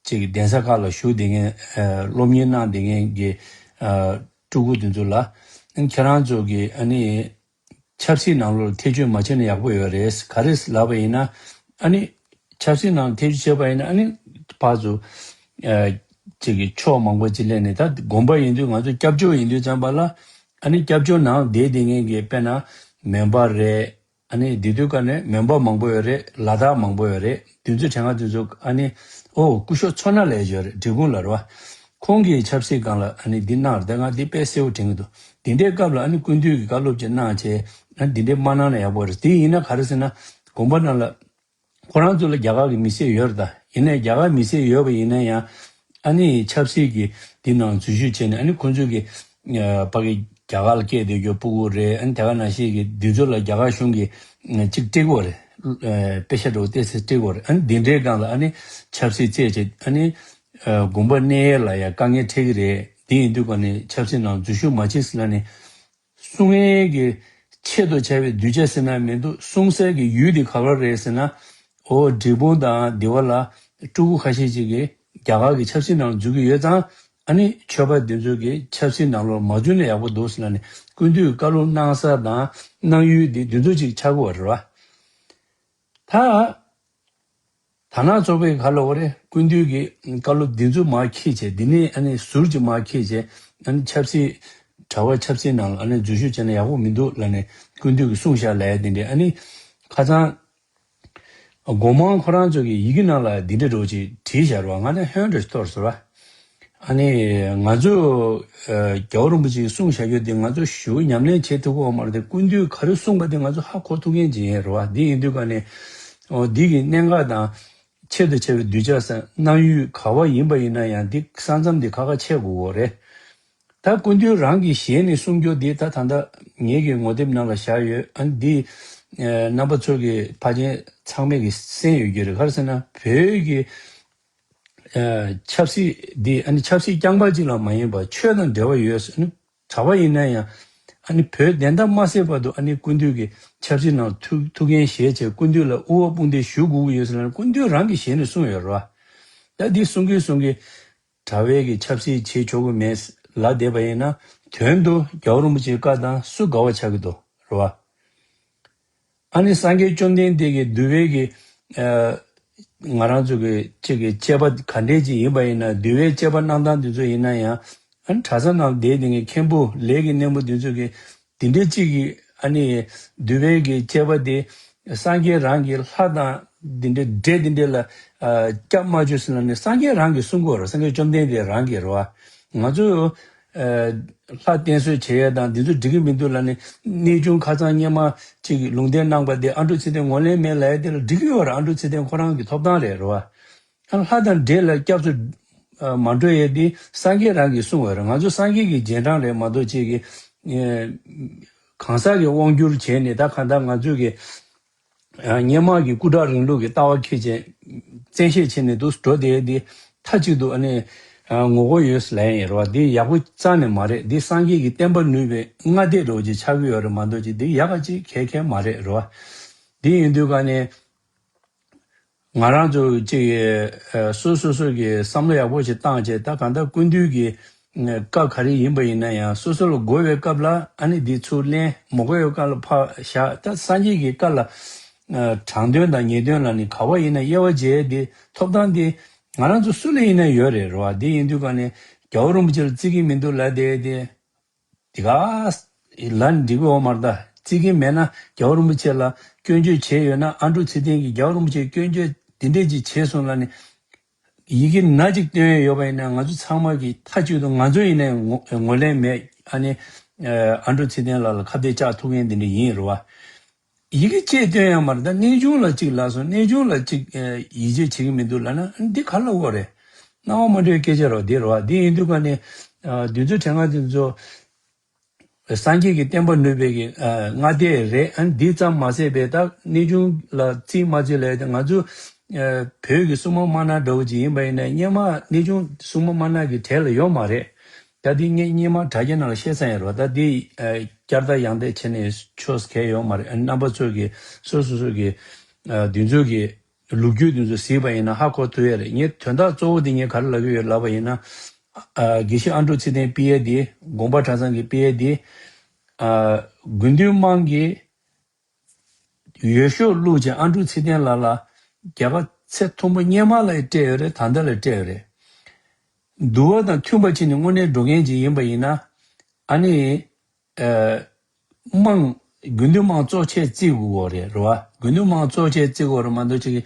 ཅིག་གདན་ས་ཁག་ལ་བཞུགས་བསྡད་མཁན་ཨ་སློབ་གཉེར་གནང་བསྡད་མཁན་གྱི་ཨ་སྤྲུལ་སྐུ་དེ་ཚོ་ལ་ཨ་ནི་ཁྱེད་རང་ཚོ་གི་ཨ་ནི་ཆབ་སྲིད་ནང་ལོགས་ལ་ཐེ་བྱུས་མ་བྱས་ན་ཡག་པོ་ཡོད་རེད། ག་རེ་ལབ་པ་ཡིན་ན་ཨ་ནི་ཆབ་སྲིད་ནང་ཐེ་བྱུས་བྱས་པ་ཡིན་ན་ཨ་ནི་ཕར་ཚུར་ཨ་ཅིག་གི་ཕྱོགས་མང་པོ་ཅིག་སླེབས་ནས་ད་དགོན་པ་ཡིན་དུས་ང་ཚོ་སྐྱབས་བཅོལ་ཡིན་དུས་ཙམ་པ་ལ་ཨ་ནི་སྐྱབས་བཅོལ་ནང་བསྡད་བསྡད་མཁན་གྱི་དཔེར་ན་མོན་པ་རེད། ཨ་ནི་འདི་དུས་ཀ་ནས་མོན་པ་མང་པོ་ཡོད་རེད། ལ་དྭགས་མང་པོ་ཡོད་རེད། དུས་ཚོད་དྲན་ག་དུས་ཚོད་ཨ་ནི་ཨོ་སྐུ་ཞབས་མཚོ་སྣ་ལགས་ཡོད་རེད། འབྲས་སྤུངས་ལ་རེད་བ། ཁོང་གིས་ཆབ་སྲིད་སྒང་ལ་ཨ་ནི་འདི་གནང་རེད། ད་ང་འདི་དཔེ་གསལ་པོ་དྲན་གྱི་འདུག་འདི་འདྲའི་སྐབས་ལ་ཨ་ནི་སྐུ་མདུན་གྱིས་བཀའ་སློབ་ཅིག་གནང་བྱས་ཨ་ནི་འདི་འདྲའི་མ་གནང་ན་ཡག་པོ་རེད། དེ་ཡིན་ན་ག་རེ་ཟེར་ན་དགོན་པ་ནང་ལ་ཁོ་རང་ཚོ་ལ་རྒྱ་གར་གྱི་མི་སེར་ཡོད་རེད། ད་ཡིན་ནའི་རྒྱ་གར་མི་སེར་ཡོད་པ་ཡིན་ན་ཡང་ཨ་ནི་ཆབ་སྲིད་ཀྱི་འདི་ནང་འཛུལ་ཞུགས་བྱས་ནས་ཨ་ནི་ཁོ་ཚོ་གི་ཕ་གི་རྒྱ་གར་ལ་སྐད་བསྡད་རྒྱུ་སྤུ་གུ་རེད། ཨ་ནི་དེ་ག་ནང་བཞིན་གྱི་འདི་ཚོ་ལ་རྒྱ་གར་གཞུང་གིས་གཅིག་སྤྲད་ཀྱི་ཡོད་རེད། ཨ་དཔེ་ཆ་འདྲ་བོ་ཏོག་ཙམ་སྤྲད་ཀྱི་ཡོད་རེད། ཨ་ནི་འདི་འདྲའི་སྒང་ལ་ཨ་ནི་ཆབ་སྲིད་རྩད་བཅད་ཨ་ནི་དགོན་པ་གནས་ཡས་ལ་ཡང་དཀའ་ངལ་འཕྲད་ཀྱི་རེད། འདི་ཡིན་དུས་ག་ནས་ཆབ་སྲིད་ནང་འཛུལ་ཞུགས་མ་བྱེད་ཟེར་ལབ་ནས། གསུང་མཁན་གྱི་ཆེད་དུ་བྱ་བའི་གདུལ་བྱ་ཟེར་ན་མི་འདུག་གསུང་སའི་གི་ཡུལ་དེ་ག་པར་རེད་ཟེར་ན། འོ་འབྲས་སྤུངས་དང་འདི་བ་ལ་སྤྲུལ་སྐུ་ཁ་ཤས་ཅིག་གིས་རྒྱ་གར་གྱི་ཆབ་སྲིད་ནང་འཛུལ་གྱི་ཡོད་ཙང་ཨ་ནི་ཆོས་པ་འདི་ཚོ་གིས་ཆབ་སྲིད་ནང་ལོགས་མ་འཛུལ་ན་ཡག་པོ་འདུག་ཟེར་ལབ་ནས་ སྐུ་མདུན་བཀའ་སློབ་གནང་ས་དང་གནང་ཡུལ་འདི་འདི་ཚོ་ཅིག་ཆགས་ཀྱི་ཡོད་རེད་བ། ད། དར་ནག་ཚོགས་པའི་ག་ལ་འོ་རེད། སྐུ་མདུན་གྱི་བཀའ་སློབ་འདི་ཚོ་མར་ཁྱེར་བྱས། འདི་ནས་ཨ་ནི་ཟུར་གྱི་མར་ཁྱེར་བྱས། ཨ་ནི་ཆབ་སྲིད། གྲྭ་པ་ཆབ་སྲིད་ནང་ལ་ཨ་ནི་འཛུལ་ཞུགས་བྱས་ན་ཡག་པོ་མི་འདུག་ལབ་ནས་སྐུ་མདུན་གྱིས་གསུངས་བཞག་ལབ་ཡ་དེ་འདྲས། ཨ་ནི་ཁ་སང་སྒོ་མང་ཁོ་རང་ཚོ་གི་ཡི་གེ་ནང་ལ་འདི་འདྲ་འདྲ་བོ་ཅིག་བྲིས་བཞག་རེད་བ། ང་ནི་ཧོན་འདྲ་ཞིག་གཏོར་སོང་ར། ཨ་ནི་ང་ཚོ་ཨ་རྒྱལ་བ་རིན་པོ་ཆེས་གསུངས་བཞག་རྒྱུ་དེ་ང་ཚོ་ཞེ་པོ་ཉམས་ལེན་བྱེད་ཐུབ་ཀྱི་ཡོད་མ་རེད་དེ། སྐུ་མདུན་ག་རེ་གསུངས་པ་དེ་ང་ཚོ་ཧ་གོ་ཐུབ་མཁན་ཅིག་ཡིན་རེད་བ། འདི་ཡིན་དུས་ཀ་ནས་ཨོ་འདི་གི་གནད་འགག་དང་ཆེད་དུ་བྱ་བའི་གདུལ་བྱ་ཟེར་གནང་ཡུལ་ག་བ་ཡིན་པ་ཡིན་ན་ཡང་འདི་ས་མཚམས་འདི་ཁ་ཁ་ཕྱེ་དགོས་ཀྱི་ཡོད་རེད། ད་སྐུ་མདུན་རང་གི་ཞལ་ནས་གསུང་རྒྱུ་འདི་ད་ད་ལྟ་ངེད་ཀྱི་ངོ་དེབ་ནང་ལ་བཞག་ཡོད། ཨ་ནི་འདི་ཨ་རྣམ་པ་ཚོ་གི་ཕལ་ཆེར་ཚང་མས་ཀྱི་གསན་ཡོད་རྒྱུ་རེད། ག་རེ་ཟེར་ན་བོད་ཀྱི་ཨ་ཆབ་སྲིད་འདི་ཨ་ནི་ཆབ་སྲིད་རྐྱང་པ་ཅིག་ལ་མ་ཡིན་པར་ཆོས་དང་འབྲེལ་བ་ཡོད་ཟེར་ནས། གྲྭ་པ་ཡིན་ན་ཡང་ཨ་ནི་བོད་བདེན་མཐའ་མ་གསལ་བར་དུ་ཨ་ནི་སྐུ་མདུན་གྱི་ཆབ་སྲིད་ནང་ཐུགས་ཐུགས་འགན་བཞེས་བྱས་སྐུ་མདུན་ལ་དབུ་བ་དཔུང་འདེགས་ཞུ་དགོས་ཀྱི་ཡོད་ཟེར་ན་སྐུ་མདུན་རང་གི་ཞལ་ནས་གསུངས་ཡོད་རེད་བ། ད་འདི་གསུང་གིན་གསུང་གིན་གྲྭ་པའི་གི་ཆབ་སྲིད་བྱེད་ཆོག་གི་མེད་ལབ་བསྡད་པ་ཡིན་ན། དོན་དུ་རྒྱལ་བ་རིན་པོ་ཆེའི་བཀའ་དང་སུ་འགལ་བ་ཆགས་ཀྱི་འདུག་རེད་བ། ཨ་ནི་སངས་རྒྱས་བཅོམ་ལྡན་འདས་ཀྱི་འདུལ་བའི་གི་ཨ་ང་རང་ཚོ་གི་གཅིག་གི་དཔྱད་པ་ག་འདྲས་ཅིག་ཡིན་པ་ཡིན་ན། འདུལ་བའི་དཔྱད་པ་གནང་སྟངས་འདི་ཚོ་ཡིན་ན་ཡང་། ཨ་ནི་གྲྭ་ས་ནང་བསྡད་དེ་ངས་མཁན་པོ་ལས་ཀྱི་སྣེ་མོ་འདི་ཚོ་གི་འདི་འདྲས་གཅིག་གི་ཨ་ནི་འདུལ་བའི་གི་དཔྱད་པ་དེ་སངས་རྒྱས་རང་གི་ལྷ་དང་འདི་འདྲས་འདྲེ་འདི་འདྲས་ལ་ཨ་སྐྱབས་མ་བཅོལ་ཟེར་ལབ་ནས་སངས་རྒྱས་རང་གིས་གསུང་གི་ཡོད་རེད། སངས་རྒྱས་བཅོམ་ལྡན་འདས་རང་གིས་རེད་བ། ང་ཚོ་ཨ་ལྷ་བསྟེན་གསོལ་བྱེད་ཡས་དང་འདི་ཚོ་འགྲིག་གི་མི་འདུག་ལབ་ནས་གནས་ཆུང་ཁ་སང་སྔོན་མ་གཅིག་ལུང་བསྟན་གནང་པ་དེ་ཨ་འབྲུག་ཚེ་བརྟན་ངོས་ལེན་མེད་ལབ་ཡས་དེ་ལ་འགྲིག་གི་ཡོད་རེད། ཨ་འབྲུག་ཚེ་བརྟན་ཁོ་རང་གི་ཐོབ་ཐང་རེད་རེད་བ། ཨ་ལྷ་དང་འདྲེ་ལ་སྐྱབས་སུ་ཨ་མ་འགྲོ་ཡས་དེ་སངས་རྒྱས་རང་གིས་གསུངས་པ་རེད། ང་ཚོ་སངས་རྒྱས་ཀྱི་རྗེས་འབྲང་རེད་མ་གཏོགས་ཅིག་གི་ཨ་གང་ཟག་གི་དབང་བསྒྱུར་བྱས་ནས། ད་གང་ལྟར་ང་ཚོས་ཀྱི་ཨ་སྔོན་མ་གི་སྐུ་དྲག་རིང་ལུགས་ཀྱི་ལྟ་བ་འཁྱེར་བྱས་བཙན་ཤེད་བྱས་ནས་འདུག་འགྲོ་བསྡད་དེ། མཐའ་གཅིག་ཏུ་ཨ་ནི་ཨ་ངོ་རྒོལ་ཡོད་ལབ་ཡིན་རེད་བ། འདི་ཡག་པོ་རྩ་ནས་མ་རེད། འདི་སངས་རྒྱས་ཀྱི་བསྟན་པ་ནུས་པའི་སྔ་ལྟས་འདྲ་བོ་ཅིག་ཆགས་ཀྱི་ཡོད་རེད་མ་གཏོགས་ཅིག་འདི་ཡག་ག་ཅིག་གལ་གལ་མ་རེད་རེད་བ། འདི་ཡིན་དུས་ཀ་ནས་ང་རང་ཚོ་གཅིག་ཨ་སོ་སོ་སོ་གི་བསམ་བློ་ཡག་པོ་ཞིག་བཏང་བྱས། ད་གང་ལྟར་སྐུ་མདུན་གྱི་ཨ་བཀའ་ག་རེ་ཡིན་པ་ཡིན་ན་ཡང་། སོ་སོ་ལ་དགོས་པའི་སྐབས་ལ་ཨ་ནི་འདི་ཚུར་ལེན། མ་དགོས་པའི་སྐབས་ལ་ཕར་བཞག་ད་སངས་རྒྱས་ཀྱི་བཀའ་ལ་ཨ་དྲང་དོན་དང་ངེས་དོན་ལ་ནི་ག་བ་ཡིན་ན་དབྱེ་བ་འབྱེད་དེ་ཐོབ་ཐང་དེ་ང་རང་ཚོ་སུ་ལ་ཡིན་ན་ཡོད་རེད་རེད་བ། འདི་ཡིན་དུས་ཀ་ནས་རྒྱལ་བ་རིན་པོ་ཆེ་ལ་བརྩི་གི་མི་འདུག་ལབ་བསྡད་དེ། དེ་ག་ལ་འགྲིག་གི་ཡོད་མ་རེད། ད་བརྩི་གི་མེད་ན་རྒྱལ་བ་རིན་པོ་ཆེ་ལ་སྐྱོན་བརྗོད་བྱས་ཡོད་ན། ཨ་འབྲུག་ཚེ་བརྟན་གྱིས་རྒྱལ་བ་རིན་པོ་ཆེ་སྐྱོན་བརྗོད་འདི་འདྲས་ཅིག་བྱས་སོང་ལབ་ནས་ཡི་གེ་ནང་ཅིག་བཏོན་ཡོད་པ་ཡིན་ན། ང་ཚོ་ཚང་མ་གིས་མཐའ་གཅིག་ཏུ་ང་ཚོ་ཡིན་ནའི་ངོ་ངོས་ལེན་མེད། ཨ་ནི་ཨ་འབྲུག་ཚེ་བརྟན་ལགས་ལ་ཁ་གཏད་བཅག་ཐུབ་མཁན་འདི་འདྲ་ཡིན་རེད་བ། ཡི་གེ་གཅིག་བཏོན་ཡོད་མ་རེད། ད་གནས་ཆུང་ལ་གཅིག་ལབ་སོང་། གནས་ཆུང་ལ་གཅིག་ཨ་ཡིད་ཆེས་བྱེད་ཀྱི་མི་འདུག་ལབ་ན་འདི་ག་ལ་འོས་རེད། སྣང་བ་མ་འགྲོ་བའི་སྐད་ཆ་རེད་བ། འདི་རེད་བ། འདི་ཡིན་དུས་ཀ་ནས་ཨ་དུས་ཚོད་དྲན་ཁ་དེ་ཚོ་སངས་རྒྱས་ཀྱི་བསྟན་པ་ནུས་པའི་གི་ཨ་སྔ་ལྟས་རེད། ཨ་འདི་ཙམ་མ་ཟད་པའི་ད་གནས་ཆུང་ལ་བརྩི་མ་བརྩི་ལབ་ཡ་དེ། ང་ཚོ་ཨ་བོད་ཀྱི་སྲུང་མ་དམར་ནག་འདྲ་བོ་ཅིག་ཡིན་པ་ཡིན་ན་སྔོན་མ་གནས་ཆུང་སྲུང་མ་དམར་ནག་གི་གྲས་ལ་ཡོད་མ་རེད། ད་འདི་ངས་སྔོན་མ་དྲ་རྒྱ་ནང་ལ་བཤད་ཚར་ཡོད་རེད་བ། ད་འདི་ཨ་བསྐྱར་ལྡབ་ཡང་ལྡབ་བྱས་ནས་ཆོས་གལ་ཡོད་མ་རེད། ཨ་རྣམ་པ་ཚོ་གི་སོ་སོ་སོ་གི་ཨ་དུས་ཚོད་ཀྱི་ལོ་རྒྱུས་དེ་ཚོ་གཟིགས་པ་ཡིན་ན་ཧ་གོ་ཐུབ་ཡ་རེད། ངས་དོན་དག་གཙོ་བོ་དེ་ངས་ག་རེ་ལབ་ཀྱི་ཡོད་ལབ་པ་ཡིན་ན། ཨ་དགེ་བཤེས་ཨ་འབྲུག་ཚེ་བརྟན་དཔེ་ཡ་དེ། དགོངས་པ་གྲྭ་ཚང་གི་དཔེ་ཡ་དེ། ཨ་དགེ་འདུན་དམངས་ཀྱིས་འོས་ཤོག་བླུགས་བྱས་ཨ་འབྲུག་ཚེ་བརྟན་ལགས་ལ་རྒྱལ་ཁ་ཚད་མཐོན་པོ་སྔོན་མ་ལ་སྤྲད་ཡོད་རེད། ད་ལྟ་ལ་སྤྲད་ཡོད་རེད། འདུལ་བ་དང་མཐུན་པ་བྱས་ནས་དངོས་གནས་འགྲོ་མཁན་ཅིག་ཡིན་པ་ཡིན་ན། ཨ་ནི། ཨ། དམངས། དགེ་འདུན་དམངས་གཙོ་ཆེ་བརྩི་དགོས་རེད་རེད་བ། དགེ་འདུན་དམངས་གཙོ་ཆེ་བརྩི་དགོས་རེད་མ་གཏོགས་ཅིག་གི་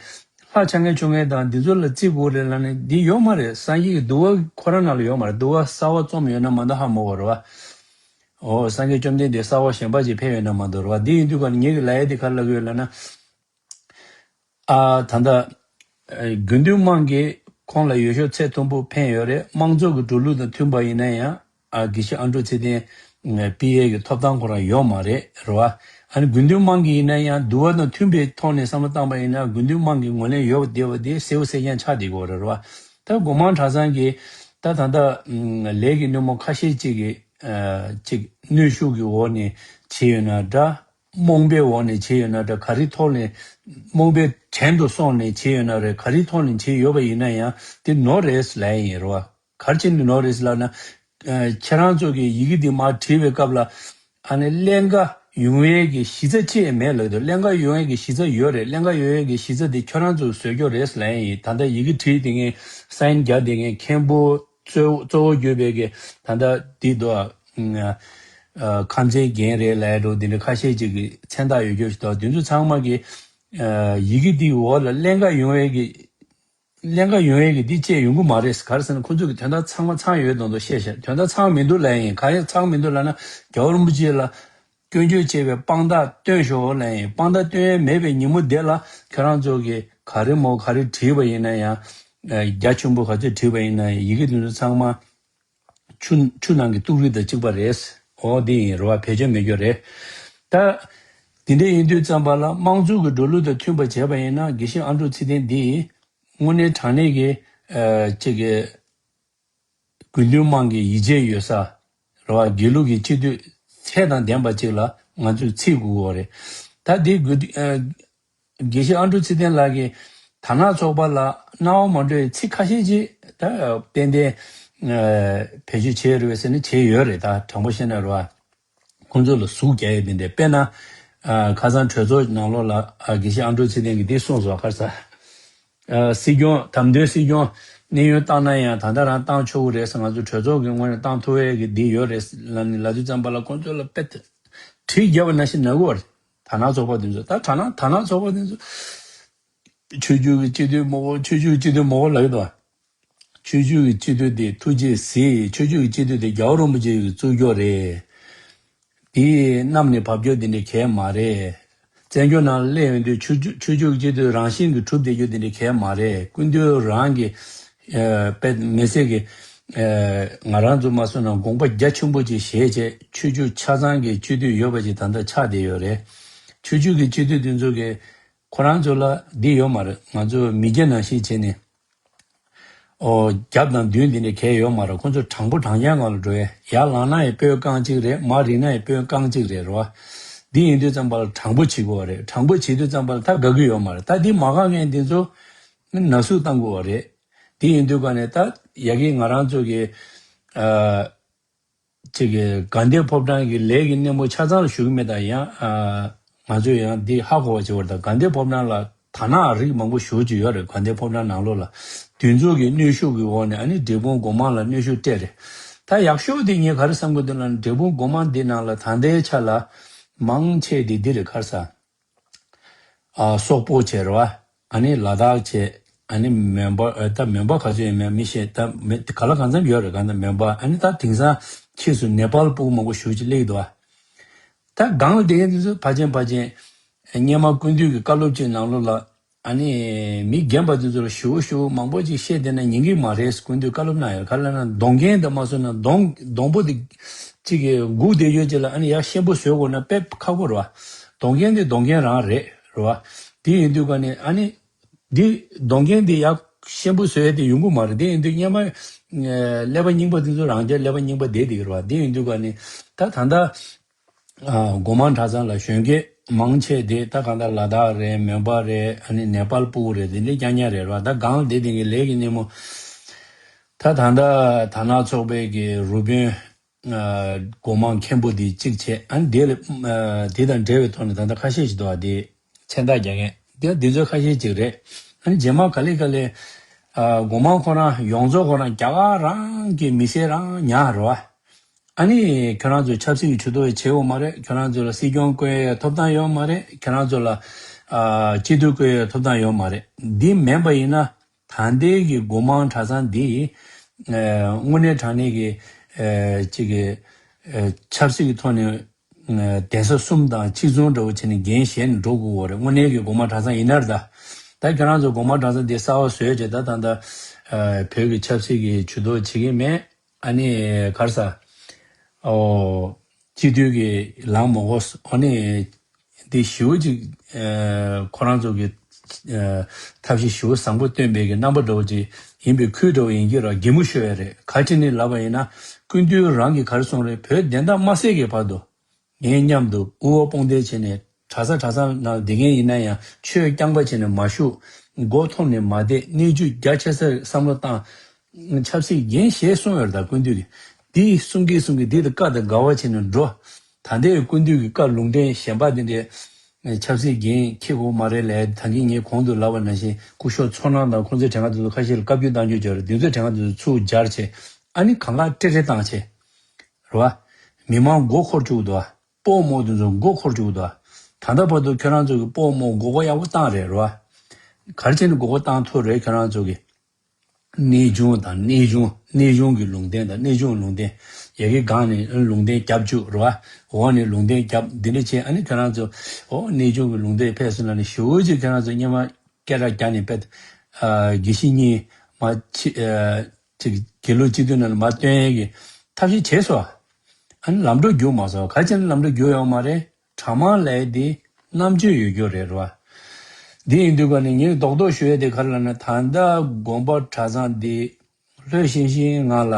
ལྷ་ཆ་ངན་ཆུང་ངན་དང་འདི་ཚོ་ལ་བརྩི་དགོས་རེད་ལབ་ནས་འདི་ཡོད་མ་རེད། སངས་རྒྱས་ཀྱི་འདུལ་བ་ཁོ་རང་ནང་ལ་ཡོད་མ་རེད། འདུལ་བ་གསར་བ་རྩོམ་ཡོད་ན་མ་གཏོགས་ཧ་མ་གོ་རེད་བ། འོ་སངས་རྒྱས་བཅོམ་ལྡན་འདས་གསར་བ་གཞན་པ་ཅིག་ཕེབས་ཡོད་ན་མ་གཏོགས་རེད་བ། འདི་ཡིན་དུས་ཀ་ནས་ངེད་ཀྱི་ལབ་ཡ་འདི་ག་རེ་ལབ་ཀྱི་ཡོད་ལབ་ན། ཨ་ད་ལྟ་ཨ་དགེ་འདུན་དམངས་ཀྱིས་ཁོང་ལ་འོས་ཤོག་ཚད་མཐོན་པོ་འཕེན་ཡོད་རེད། དམངས་གཙོ་གི་འགྲོ་ལུགས་དང་མཐུན་པ་ཡིན་ན་ཡང་ཨ་དགེ་བཤེས་ཨ་འབྲུག་ཚེ་བརྟན་ཨ་དཔེ་ཡ་གི་ཐོབ་ཐང་ཁོ་རང་ཡོད་མ་རེད་རེད་བ། ཨ་ནི་དགེ་འདུན་དམངས་ཀྱིས་ཡིན་ན་ཡང་འདུལ་བ་དང་མཐུན་པའི་ཐོག་ནས་བསམ་བློ་བཏང་པ་ཡིན་ན་དགེ་འདུན་དམངས་ཀྱི་ངོས་ལེན་ཡོད་པ་བསྡད་པ་དེ་གསལ་པོ་གསལ་རྐྱང་ཆགས་བསྡད་ཀྱི་ཡོད་རེད་རེད་བ། ད་སྒོ་མང་གྲྭ་ཚང་གིས་ད་ད་ལྟ་ཨ་ལས་ཀྱི་སྣེ་མོ་ཁ་ཤས་ཅིག་གིས་ཨ་ཅིག་གནོན་ཤུགས་ཀྱི་འོག་ནས་བྱས་ཡོད་ན་འདྲ། རྨོངས་པའི་འོག་ནས་བྱས་ཡོད་ན་འདྲ། ག་རེ་ཐོག་ནས་རྨོངས་པའི་བྲན་དུ་སོང་ནས་བྱས་ཡོད་ན་རེད། ག་རེ་ཐོག་ནས་བྱས་ཡོད་པ་ཡིན་ན་ཡང་དེ་ནོར་རེད་ལབ་ཡིན་རེད་བ། ག་རེ་བྱས་ནས་ནོར་རེད་ལབ་ན། ཨ་ཁྱེད་རང་ཚོ་གིས་ཡི་གེ་འདི་མར་བྲིས་པའི་སྐབས་ལ་ ཨ་ནི་ཀླན་ཀ་ཡོང་ཡས་ཀྱི་གཞི་རྩ་ཅིག་མེད་ལབ་འདུག་ཀླན་ཀ་ཡོང་ཡས་ཀྱི་གཞི་རྩ་ཡོད་རེད། ཀླན་ཀ་ཡོང་ཡས་ཀྱི་གཞི་རྩ་དེ་ཁྱོད་རང་ཚོས་བཟོས་རྒྱུ་རེད་ཟེར་ལབ་ཡིན། ད་ལྟ་ཡི་གེ་བྲིས་བསྡད་མཁན་སའིན་རྒྱག་བསྡད་མཁན་མཁན་པོ་གཙོ་གཙོ་བོ་གྱུར་པའི་གི་ད་ལྟ་འདི་འདུག་ཨ། ཁམས་ཚན་རྒན་རེད་ལབ་ཡ་འདྲ་བོ་འདི་འདྲ་ཁ་ཤས་ཅིག་གི་མཚན་རྟགས་ཡོད་རྒྱུ་ཞིག་འདུག་དེ་ཚོ་ཚང་མ་གི་ཡི་གེ་འདིའི་འོག་ལ་ཀླན་ཀ་ཡོང་ཡས་ཀྱི་ཀླན་ཀ་ཡོང་ཡས་ཀྱི་འདི་བཅས་ཡོང་གི་མ་རེད། ག་རེ་ཟེར་ན་ཁོ་ཚོས་ཀྱི་དོན་དག་ཚང་མ་ཚང་ཡོད་མདོག་མདོག་བཤད་བཞག་དོན་དག་ཚང་མི་འདུག་ལབ་ཡིན། ག་རེ་ཚང་མི་འདུག་ལབ་ན་རྒྱལ་བ་རིན་པོ་ཆེ་ལ་སྐྱོན་བརྗོད་བྱས་པའི་དཔང་རྟགས་སྟོན་ཤོག་ལབ་ཡིན། དཔང་རྟགས་སྟོན་ཡས་མེད་པའི་ཉིན་མོ་དེ་ལ་ཁྱོད་རང་ཚོ་གི་ག་རེ་མོ་ག་རེ་བྲིས་པ་ཡིན་ན་ཡང་རྒྱ་ཆེན་པོ་ག་ཚོད་བྲིས་པ་ཡིན་ན་ཡང་ཡི་གེ་དེ་ཚོ་ཚང་མ་ཆུ་ཆུ་ནང་གི་ཏུག་རིགས་དང་གཅིག་པ་རེད། འོ་འདི་ཡིན་རེད་བ། བེད་སྤྱོད་མེད་རྒྱུ་རེད། ད་འདི་འདྲ་ཡིན་དུས་ཙམ་པ་ལ་དམངས་གཙོ་གི་འགྲོ་ལུགས་དང་མཐུན་པ་བྱས་པ་ཡིན་ན་དགེ་བཤེས་ཨ་འབྲུག་ཚེ་བརྟན་འདི་དངོས་གནས་དྲང་གནས་ཀྱི་ཨ་ཅིག་གི་དགེ་འདུན་དམངས་ཀྱི་ཡིད་ཆེས་ཡོད་ས་རེད་བ། དགེ་ལུགས་ཀྱི་སྤྱི་འཐུས་ཚད་དང་ལྡན་པ་ཅིག་ལ་ང་ཚོས་བརྩི་དགོས་ཀྱི་ཡོད་རེད། ད་འདི་དགེ་ཨ་དགེ་བཤེས་ཨ་འབྲུག་ཚེ་བརྟན་ལགས་ཀྱིས་དར་ནག་ཚོགས་པ་ལ་སྣང་བ་མ་འགྲོ་བའི་ཚིག་ཁ་ཤས་ཅིག་ད་ཏན་ཏན་ཨ་བེད་སྤྱོད་བྱས་རེད་པས་ཟེར་ན་བྱས་ཡོད་རེད། ད་དྲང་པོ་བཤད་ན་རེད་བ། ཁོང་ཚོ་ལ་ཟུག་རྒྱག་ཡས་དེ་འདྲ། དཔེར་ན་ཨ་ཁ་སང་གྲོས་ཚོགས་ནང་ལོགས་ལ་ཨ་དགེ་བཤེས་ཨ་འབྲུག་ཚེ་བརྟན་གྱིས་འདི་གསུངས་སོང་། ག་རེ་ཟེར། ཨ་སྲིད་སྐྱོང་དམ་དོན་སྲིད་སྐྱོང་གནས་ཡུན་བཏང་ན་ཡང་ད་ལྟ་རང་བཏང་ཆོག་གི་རེད་ཟེར། ང་ཚོ་གྲོས་ཚོགས་ཀྱི་ངོས་ནས་བཏང་ཐུབ་ཡས་ཀྱི་འདི་ཡོད་རེད་ལབ་ནས་ལབ་དུས་ཙམ་པ་ལ་ཁོང་ཚོ་ལ་དཔེ་གྲི་བརྒྱབ་པ་ནང་བཞིན་ན་གི་ཡོད་རེད། དར་ནག་ཚོགས་པ་དེ་ཚོ། ད་དར་ནག་དར་ནག་ཚོགས་པ་དེ་ཚོ་ཆོས་བརྒྱུད་ཀྱི་སྤྱི་འཐུས་མང་པོ་ཆོས་བརྒྱུད་ཀྱི་སྤྱི་འཐུས་མང་པོ་ལབ་ཀྱི་འདུག་ཆོས་བརྒྱུད་ཀྱི་སྤྱི་འཐུས་དེ་ཐུགས་རྗེས་གཟིགས། ཆོས་བརྒྱུད་ཀྱི་སྤྱི་འཐུས་དེ་རྒྱལ་བ་རིན་པོ་ཆེ་གིས་བཙུགས་རྒྱུ་རེད། དེ་གནམ་ནས་བབས་རྒྱུ་དེ་འདྲ་གང་ཡང་མ་རེད། བཙན་བྱོལ་ནང་སླེབས་ཡོང་དུས་ཆོས་བརྒྱུད་ཆོས་བརྒྱུད་ཀྱི་སྤྱི་འཐུས་རང་བཞིན་གྱིས་གྲུབ་བསྡད་རྒྱུ་དེ་འདྲ་གང་ཡང་མ་རེད། སྐུ་མདུན་རང་གིས་ཨ་དཔེ་མི་སྲིད་ཀྱི་ཨ་ང་རང་ཚོ་མ་སོང་ན་དགོངས་པ་རྒྱ་ཆེན་པོ་ཅིག་བཞེས་བྱས་ཆོས་བརྒྱུད་ཆ་ཚང་གི་སྤྱི་འཐུས་ཡོད་པ་ཅིག་ད་ལྟ་ཆགས་བསྡད་ཡོད་རེད། ཆོས་བརྒྱུད་ཀྱི་སྤྱི་འཐུས་དེ་ཚོ་གིས་ཁོ་རང་ཚོ་ལ་འདི་ཡོད་མ་རེད། ང་ཚོ་མི་སྐྱ་ནང་བཞིན་བྱས་ནས་ཨོ་རྒྱབ་དང་མདུན་འདི་འདྲ་གང་ཡང་ཡོད་མ་རེད། ཁོ་ཚོ་དྲང་པོ་དྲང་རྐྱང་སྒང་ལ་འགྲོ་ཡས། ཡར་ལངས་ན་ཡང་དཔོན་རྐང་གཅིག་རེད། མར་རིལ་ན་ཡང་དཔོན་རྐང་གཅིག་རེད། རེད་བ། འདི་ཡིན་དུས་ཙམ་པ་ལ་དྲང་པོ་བྱེད་དགོས་པ་རེད། དྲང་པོ་བྱེད་དུས་ཙམ་པ་ལ་ད་དགའ་གི་ཡོད་མ་རེད། ད་འདི་མ་དགའ་མཁན་འདི་ཚོ་ན་ཟུག་བཏང་དགོས་པ་རེད། འདི་ཡིན་དུས་ག་ནས་ད་ཡ་གི་ང་རང་ཚོ་གི་ཨ། ཅིག་གི་དགའ་ལྡན་ཕོ་བྲང་གི་ལས་ཀྱི་སྣེ་མོ་ཆ་ཚང་ལ་ཞུགས་ཀྱི་མེད་ད། ཡང་ཨ་ང་ཚོས་ཡང་འདི་ཧ་གོ་བ་བྱེད་པར་ད་དགའ་ལྡན་ཕོ་བྲང་ལ་དར་ནག་རིགས་མང་པོ་ཞེ་པོ་ཅིག་ཡོད་རེད། དགའ་ལྡན་ཕོ་བྲང་ནང་ལོགས་ལ་དེ་ཚོ་གི་གནོན་ཤུགས་ཀྱི་འོག་ནས་ཨ་ནི་འབྲས་སྤུངས་སྒོ་མང་ལ་གནོན་ཤུགས་སྤྲད་རེད། ད་ཡག་ཤོས་དེ་ངས་ག་རེ་བསམ་གྱི་འདུག་ལབ་ན་འབྲས་སྤུངས་སྒོ་མང་འདི་ནང་ལ་ད་ལྟའི་ཆ་ལ་མང་ཆེ་དེ་འདི་རེད། ག་རེ་ཟ། ཨ་སོག་པོ་བྱས་རེད་བ། ཨ་ནི་ལ་དྭགས་བྱས། ཨ་ནི་མོན་པ། ཨ་ད་མོན་པ་ག་ཚོད་ཡོད་མེད་མི་ཤེས། ད་མི་ག་ལ་གང་འཚམ་ཡོད་རེད། གང་ལྟར་མོན་པ། ཨ་ནི་ད་དེང་སང་ཕྱིས་སུ་ནེ་པཱལ་སྤུ་གུ་མང་པོ་ཞེ་པོ་ཅིག་སླེབས་འདུག་བ། ད་སྒང་ལ་བསྡད་མཁན་དེ་ཚོ་ཕལ་ཆེར་ཕལ་ཆེར་སྔོན་མ་སྐུ་མདུན་གྱི་བཀའ་སློབ་ཅིག་ནང་ལོགས་ལ་ཨ་ནི་མི་རྒན་པ་དེ་ཚོ་ལ་ཞེ་པོ་ཞེ་པོ་མང་པོ་ཅིག་བཤད་བསྡད་ན་ཉན་གི་མ་རེད། སྐུ་མདུན་བཀའ་སློབ་གནང་ཡོད། ག་རེ་ལབ་ན་སྡོང་རྒན་དང་མ་སོང་ན་སྡོང་སྡོང་པོ་དེ་གཅིག་གི་སྒུག་བསྡད་ཡོད་ཅིག་ལ་ཨ་ནི་ཡར་ཤན་པོ་བཟོས་དགོས་ན་དཔེ་ཁག་པོ་རེད་བ། སྡོང་རྒན་དེ་སྡོང་རྒན་རང་རེད། རེད་བ། དེ་ཡིན་དུས་ག་ནས་ཨ་ནི་འདི་སྡོང་རྒན་འདི་ཡག་ཤན་པོ་བཟོས་ཏེ་ཡོང་གི་མ་རེད། དེ་ཡིན་དུས་སྔོན་མ་ཀླད་པ་རྙིང་པ་དེ་ཚོ་རང་རྐྱ་ཀླད་པ་རྙིང་པ་བསྡད་བསྡད་ཀྱི་རེད་བ། དེ་ཡིན་དུས་ག་ནས་ད་ད་ལྟ་ཨ་སྒོ་མང་གྲྭ་ཚང་ལ་གཞོན་སྐྱེས་མང་ཆེ་དེ་ད་གང་ལྟར་ལ་དྭགས་རེད། མོན་པ་རེད། ཨ་ནི་ནེ་པཱལ་སྤུ་གུ་རེད། དེ་འདྲའི་རྐྱང་རྐྱང་རེད་རེད་བ། ད་སྒང་ལ་བསྡད་བསྡད་མཁན་ལས་ཀྱི་སྣེ་མོ་ད་ད་ལྟ་དར་ནག་ཚོགས་པའི་གི་རུ་དཔོན། ཨ་སྒོ་མང་མཁན་པོ་འདི་གཅིག་བྱས། ཨ་ནི་དེ་ལ་ཨ་དེ་དང་འབྲེལ་བའི་ཐོག་ནས་ད་ལྟ་ཁ་ཤས་ཤིག་འདུག་ཨ། དེ་མཚན་རྟགས་རྒྱག་མཁན་དེ་འདི་ཚོ་ཁ་ཤས་ཅིག་རེད། ཨ་ནི་རྗེས་མ་ག་ལེ་ག་ལེ་ཨ་སྒོ་མང་ཁོ་རང་ཡོངས་རྫོགས་ཁོ་རང་རྒྱ་གར་རང་གི་མི་སེར་རང་ཉག་རེད་བ། ཨ་ནི་ཁྱོད་རང་ཚོ་ཆབ་སྲིད་ཀྱི་ཇུས་གཏོགས་བྱེད་ཡོད་མ་རེད། ཁྱོད་རང་ཚོ་ལ་སྲིད་སྐྱོང་བསྐོ་ཡའི་ཐོབ་ཐང་ཡོད་མ་རེད། ཁྱོད་རང་ཚོ་ལ་ཨ་སྤྱི་འཐུས་བསྐོ་ཡའི་ཐོབ་ཐང་ཡོད་མ་རེད། འདི་མིན་པ་ཡིན་ན། ད་ལྟའི་གི་སྒོ་མང་གྲྭ་ཚང་འདི་ཨ་དངོས་གནས་དྲང་གནས་ཀྱི་ཨ་ཅིག་གི་ཨ་ཆབ་སྲིད་ཀྱི་ཐོག་ནས་ཨ་གདན་ས་གསུམ་དང་གཅིག་མཚུངས་འདྲ་བོ་བྱས་ནས་འགན་བཞེས་ནས་འགྲོ་དགོས་པ་རེད། དངོས་གནས་ཀྱི་སྒོ་མང་གྲྭ་ཚང་ཡིན་ན་རེད་ད། ད་ཁྱོད་རང་ཚོ་སྒོ་མང་གྲྭ་ཚང་འདི་གསར་པ་བཟོས་བྱས་ད་ད་ལྟ་ཨ་བོད་ཀྱི་ཆབ་སྲིད་ཀྱི་ཇུས་གཏོགས་བྱེད་ཀྱི་མེད། ཨ་ནི་ག་རེ་ཟ། ཨོ། སྤྱི་འཐུས་ཀྱི་ལངས་མ་དགོས། ཨ་ནི་འདི་ཞེ་པོ་ཅིག་ཨ་ཁོ་རང་ཚོ་གི་ཨ་ཐབས་ཤེས་ཞེ་པོ་བཟང་པོ་སྟོན་པའི་གི་རྣམ་པ་འདྲ་བོ་ཅིག་ཡིན་པའི་ཁུལ་འདྲ་བོ་ཡིན་གྱི་ར། གད་མོ་ཤོར་ཡ་རེད། ག་ཅི་ནས་ལབ་པ་ཡིན་ན་སྐུ་མདུན་རང་གིས་ག་རེ་གསུངས་རེད། བོད་བདེན་མཐའ་མ་གསལ་གྱི་བར་དུ། ངའི་མཉམ་དུ་དབུ་བ་དཔུང་འདེགས་བྱས་ནས་གྲྭ་ས་གྲྭ་ཚང་ནང་བསྡད་མཁན་ཡིན་ན་ཡང་ཆོས་རྐྱང་པ་བྱས་ནས་མ་བཞུགས། མགོ་འཐོམས་ནས་མ་བསྡད། གནས་ཚུལ་རྒྱ་ཆེ་སར་བསམ་བློ་བཏང་། ཆབ་སྲིད་འགན་བཞེས་གསུངས་ཡོད་རེད། ད་སྐུ་མདུན་གྱིས་འདི་གསུང་གིན་གསུང་གིན་འདི་དང་བཀའ་དང་འགལ་བ་བྱས་ནས་འགྲོ། ད་ལྟའི་སྐུ་མདུན་གྱི་བཀའ་ལུང་བསྟན་གཞན་པ་དེ་འདྲའི་ཆབ་སྲིད་འགན་འཁྱེར་དགོས་མ་རེད་ལས། ད་གིན་ངས་གོང་དུ་ལབ་པ་ནང་བཞིན་སྐུ་ཞབས་ཚོགས་གནང་དང་ཁོང་ཚོའི་དྲན་ཁ་དེ་ཚོ་ཁ་ཤས་ལ་བཀའ་བཀྱོན་བཏང་རྒྱུ་བྱས་རེད། དེ་ཚོའི་དྲན་ཁ་དེ་ཚོ་ཚུར་སྦྱར་བྱས། ཨ་ནི་གང་ག་ཀྲེ་ཀྲེ་བཏང་བྱས། རེད་བ། མི་མང་མགོ་འཁོར་བཅུག་འདུག་བ། སྤོ་རྨོ་དེ་ཚོ་མགོ་འཁོར་བཅུག་འདུག་བ། ད་ལྟ་བར་དུ་ཁྱོད་རང་ཚོ་གི་སྤོ་རྨོ་མགོ་སྐོར་ཡག་པོ་བཏང་རེད། རེད་བ། ག་རེ་བྱས་ནས་མགོ་སྐོར་བཏང་ཐུབ་རེད། ཁྱོད་རང་ཚོ་གི་གནས་ཆུང་དང་གནས་ཆུང་། གནས་ཆུང་གི་ལུང་བསྟན་དང་། གནས་ཆུང་ལུང་བསྟན། ཡ་གི་སྒང་ནས་ལུང་བསྟན་རྒྱབ་བཅུག་རེད་བ། འོག་ནས་ལུང་བསྟན་རྒྱབ། འདི་འདྲ་བྱས། ཨ་ནི་ཁྱོད་རང་ཚོ་འོ་གནས་ཆུང་གི་ལུང་བསྟན་ཕེབས་སོང་ན་ནི་ཞེ་པོ་ཅིག་ཁྱོད་རང་ཚོ་སྔོན་མ་སྐད་གྲགས་རྒྱག་ནས་དཔེ། ཨ། དགེ་བཤེས་གཉིས་མ་ཕྱི། ཨ། ཅིག་དགེ་ལུགས་སྤྱི་འཐུས་ནང་ལ་མར་བཏོན་ཡས་ཀྱི་ཐབས་ཤེས་བྱས་སོང་། ཨ་ནི་ལམ་འགྲོ་རྒྱུགས་མ་སོང་། ག་རེ་བྱས་ནས་ལམ་འགྲོ་རྒྱུགས་ཡོད་མ་རེད། གྲྭ་མང་ལབ་ཡས་དེ་རྣམ་དཔྱོད་ཡོད་རྒྱུ་རེད། རེད་བ། འདི་ཡིན་དུས་ཀ་ནས་ངས་རྡོག་རྡོག་ཞུ་ཡས་དེ་ག་རེ་ལབ་ན། ད་ལྟ་དགོན་པ་གྲྭ་ཚང་འདི་ལྷོད་ཤིང་ཤིང་ངང་ལ་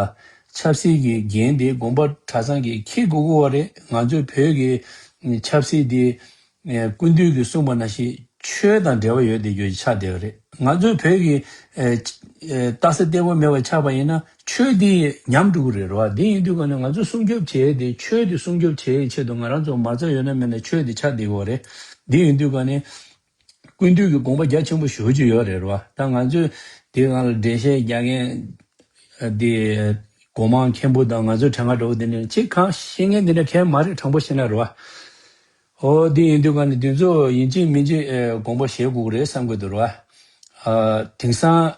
ཆབ་སྲིད་ཀྱི་འགན་དེ་དགོན་པ་གྲྭ་ཚང་གིས་འཁྱེར་དགོས་ཀྱི་ཡོད་རེད། ང་ཚོའི་བོད་ཀྱི་ཆབ་སྲིད་དེ། ཨེ། སྐུ་མདུན་གྱིས་གསུངས་པ་ནང་བཞིན་ཆོས་དང་འབྲེལ་བ་ཡོད་བསྡད་རྒྱུ་ཆགས་བསྡད་པ་རེད། ང་ཚོའི་བོད་ཀྱི། ཨེ། ཨེ། རྟགས་གསལ་གཏན་དགོས་མེད་པ་ཆགས་པ་ཡིན་ན་ཆོས་འདི་ཉམས་འགྲོ་གི་རེད། རེད་བ། འདི་ཡིན་དུས་ཀ་ནས་ང་ཚོ་སྲུང་སྐྱོབ་བྱེད་ཡས་དེ། ཆོས་འདི་སྲུང་སྐྱོབ་བྱེད་ཡས་ཆེད་དུ་ང་རང་ཚོ་མ་རྩ་ཡོད་ན་མེད་ན་ཆོས་འདི་ཆགས་བསྡད་ཀྱི་ཡོད་རེད། འདི་ཡིན་དུས་ཀ་ནས་སྐུ་མདུན་གྱི་དགོངས་པ་རྒྱ་ཆེན་པོ་ཞེ་པོ་ཅིག་ཡོད་རེད། རེད་བ། ད་ང་ཚོས་དེ་སྒང་ལ་འགྲེལ་བཤད་རྒྱག་མཁན་དེ་སྒོ་མང་མཁན་པོ་དང་ང་ཚོའི་གྲས་ཁ་འདྲ་བོ་དེ་འདྲ་ཅིག་གང་ཤེས་མཁན་དེ་འདྲ་གང་མ་རེད། དྲང་པོ་བཤད་ན། རེད་བ། འོ། འདི་ཡིན་དུས་ཀ་ནས་འདི་ཚོ་ཡིན་གཅིག་མིན་གཅིག་ཨེ། དགོངས་པ་བཞེས་དགོས་ཀྱི་རེད་བསམ་གྱི་འདུག། རེད་བ། ཨ། དེང་སང་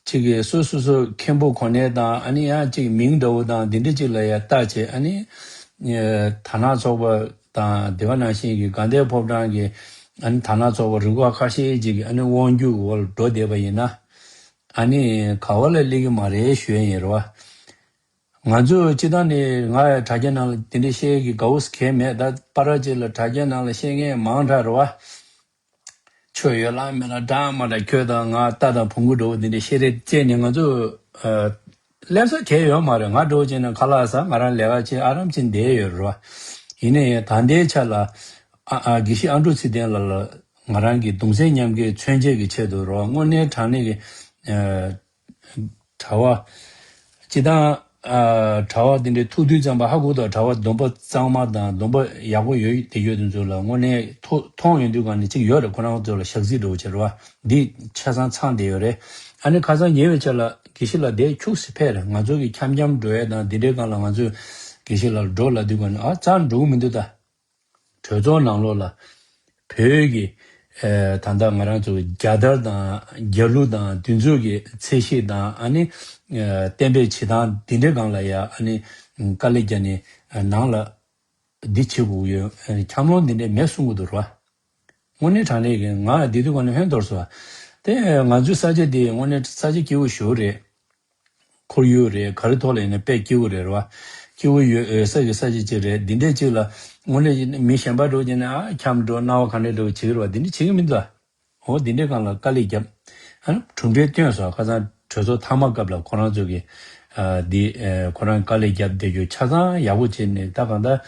ཅིག་གི་སོ་སོ་སོ་མཁན་པོ་གོ་གནས་དང་། ཨ་ནི་ཡང་ཅིག་མིང་འདྲ་བོ་དང་འདི་འདྲ་ཅིག་ལ་ཡ་བལྟས་བྱས། ཨ་ནི་ཨེ། དར་ནག་ཚོགས་པ་དང་དེ་ག་ནང་བཞིན་གྱི་དགའ་ལྡན་ཕོ་བྲང་གི། ཨ་ནི་དར་ནག་ཚོགས་པ་རུ་ཁག་ཁ་ཤས་ཅིག་གི་ཨ་ནི་དབང་སྒྱུར་འོག་ལ་འགྲོ་བསྡད་པ་ཡིན་ན། ཨ་ནི་ག་བ་ལ་སླེབས་ཀྱི་མ་རེད་ཞུ་ཡ་ཡིན། རེད་བ། ང་ཚོ་སྤྱིར་བཏང་ནས་ང་ཡང་དྲ་རྒྱ་ནང་ལ་དེ་འདྲའི་བཤད་ཡས་ཀྱི་དགའ་བོ་གང་མེད། ད་པ་ར་ཅིག་ལ་དྲ་རྒྱ་ནང་ལ་བཤད་མཁན་མང་དྲགས། རེད་བ། ཆོས་ཡོད་ལ་མེད་ལ་འདྲ་མ་འདྲ། ཁྱོད་དང་ང་རྟ་དང་བོང་གུ་འདྲ་བོ་དེ་འདྲའི་བཤད་རེས་བྱས་ནས་ང་ཚོ། ཨ། སླེབས་ས་གང་ཡོད་མ་རེད། ང་འདྲ་བོ་བྱས་ན་ཁ་ལག་ཟ། ང་རང་ལས་ཀ་བྱེད། ཨ་རམ་བྱས་བསྡད་ཡོད་རེད་བ། ཡིན་ན་ཡང་ད་ལྟའི་ཆ་ལ། ཨ། ཨ། དགེ་བཤེས་ཨ་འབྲུག་ཚེ་བརྟན་ལགས་ལ་ང་རང་གི་གདུང་སེམས་མཉམ་སྐྱེད་མཚོན་བྱེད་ཀྱི་ཆེད་དུ། རེད་བ། དངོས་གནས་དྲང་གནས་ཀྱི། ཨ། གྲྭ་པ། སྤྱིར་བཏང་། ཨ། གྲྭ་པ་དེ་འདྲའི་ཐུག་དུས་ཙམ་པ་ཧ་གོ་འདུག། གྲྭ་པ་སྡོམ་པ་གཙང་མ་དང་སྡོམ་པ་ཡག་པོ་ཡོད་བསྡད་ཡོད་དེ་ཚོ་ལ་དངོས་གནས་ཐོ་མཐོང་ཡོང་དུས་ག་ནས་ཅིག་ཡོད་རེད། ཁོ་རང་ཚོ་ལ་ཞག་རྩི་འདྲ་བོ་བྱེད་རེད་བ། འདི་ཆ་ཚང་ཚང་བསྡད་ཡོད་རེད། ཨ་ནི་ཁ་སང་ཉེ་བའི་ཆར་ལ་དགེ་བཤེས་ལགས་དེ་ཁྱུག་ཙམ་ཕེབས་རེད། ང་ཚོ་གི་འཁྱམ་འཁྱམ་འགྲོ་ཡས་དང་འདི་འདྲའི་སྒང་ལ་ང་ཚོས་དགེ་བཤེས་ལགས་ལ་འགྲོ་ལབ་དུས་ག་ནས། ཨ། རྩ་འགྲོ་གི་མི་འདུག་ད། གྲོས་ཚོགས་ནང་ལོགས་ལ་བོད་ཀྱི། ཨེ། ད་ལྟ་ང་རང་ཚོ་རྒྱལ་དར་དང་རྒྱལ་གླུ་དང་དེ་ཚོ་གི་ཚད་གཞི་དང་། ཨ་ནི་ཨེ། གཏན་འབེབས་བྱེད་སྟངས་འདི་འདྲའི་སྒང་ལ་ཡ། ཨ་ནི་དཀའ་ལས་བརྒྱབ་ནས་ནང་ལ་འདི་བྱེད་དགོས་ཡོད། ཨ་ནི་འཁྱམ་ལོང་འདི་འདྲ་མེད་གསུང་གི་འདུག་ར། དངོས་གནས་དྲང་གནས་ཀྱི་ང་འདི་དུས་ག་ནས་ཧོན་དོར་སོང་། དེ་ང་ཚོའི་ས་ཆ་འདི་དངོས་གནས་ས་ཆ་སྐྱིད་པོ་ཞེ་པོ་རེད། ཁོར་ཡུག་རེད། ག་རེ་ཐོག་ལ་ཡིན་ན་དཔེ་སྐྱིད་པོ་རེད། རེད་བ། སྐྱིད་པོ་ཡོད་ས་གི་ས་ཆ་ཅིག་རེད། འདི་འདྲས་ཅིག་ལ་དངོས་གནས་ཡིན་ན་མི་གཞན་པ་འདྲ་བོ་ཅིག་ནས། ཨ། འཁྱམ་འགྲོ། སྣང་བ་ག་འདྲས་འདྲ་བོ་བྱེད་ཀྱི་རེད་བ། འདི་འདྲས་བྱེད་ཀྱི་མི་འདུག། འོ། འདི་འདྲས་སྒང་ལ་དཀའ་ལས་བརྒྱབ། ཨ་ནི་གྲུབ་འབྲས་བཏོན་སོང་། ཁ་སང་གྲོས་ཚོགས་མཐའ་མ་སྐབས་ལ་ཁོ་རང་ཚོ་གི། ཨ། འདི། ཨ། ཁོ་རང་དཀའ་ལས་བརྒྱབ་བསྡད་རྒྱུ་ཆ་ཚང་ཡག་པོ་བྱས་ནས། ད་གང་ལྟར་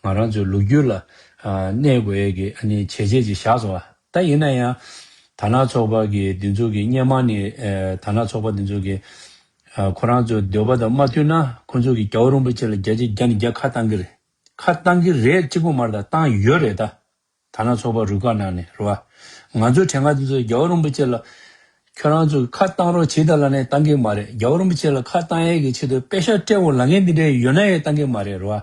ང་རང་ཚོའི་ལོ་རྒྱུས་ལ། ཨ། གནས་དགོས་ཡས་ཀྱི། ཨ་ནི་བྱས་རྗེས་ཅིག་བཞག་སོང་བ། ད་ཡིན་ན་ཡང་དར་ནག་ཚོགས་པ་གི་འདི་ཚོ་གི་སྔོན་མ་ནས། ཨ། དར་ནག་ཚོགས་པ་འདི་ཚོ་གི། ཨ། ཁོ་རང་ཚོའི་འདོད་པ་དང་མ་མཐུན་ན་ཁོ་ཚོ་གི་རྒྱལ་བ་རིན་པོ་ཆེ་ལ་བརྒྱ་ཆ་བརྒྱ་ནས་བརྒྱ་ཁ་བཏང་གི་རེད། ཁ་བཏང་གི་རེད་གཅིག་པོ་མ་རེད། ད་བཏང་ཡོད་རེད་ད། དར་ནག་ཚོགས་པ་རུ་ཁག་ནང་ནས། རེད་བ། ང་ཚོའི་གྲས་ཁ་འདི་ཚོ་རྒྱལ་བ་རིན་པོ་ཆེ་ལ། ཁྱོད་རང་ཚོ་ཁ་བཏང་རོགས་བྱེད་ད་ལབ་ནས་བཏང་གི་མ་རེད། རྒྱལ་བ་རིན་པོ་ཆེ་ལ་ཁ་བཏང་ཡས་ཀྱི་ཆེད་དུ་པེ་ཤག་སྤྲད་དགོས་ལབ་མཁན་འདི་འདྲས་ཡོད་ན་ཡང་བཏང་གི་མ་རེད། རེད་བ།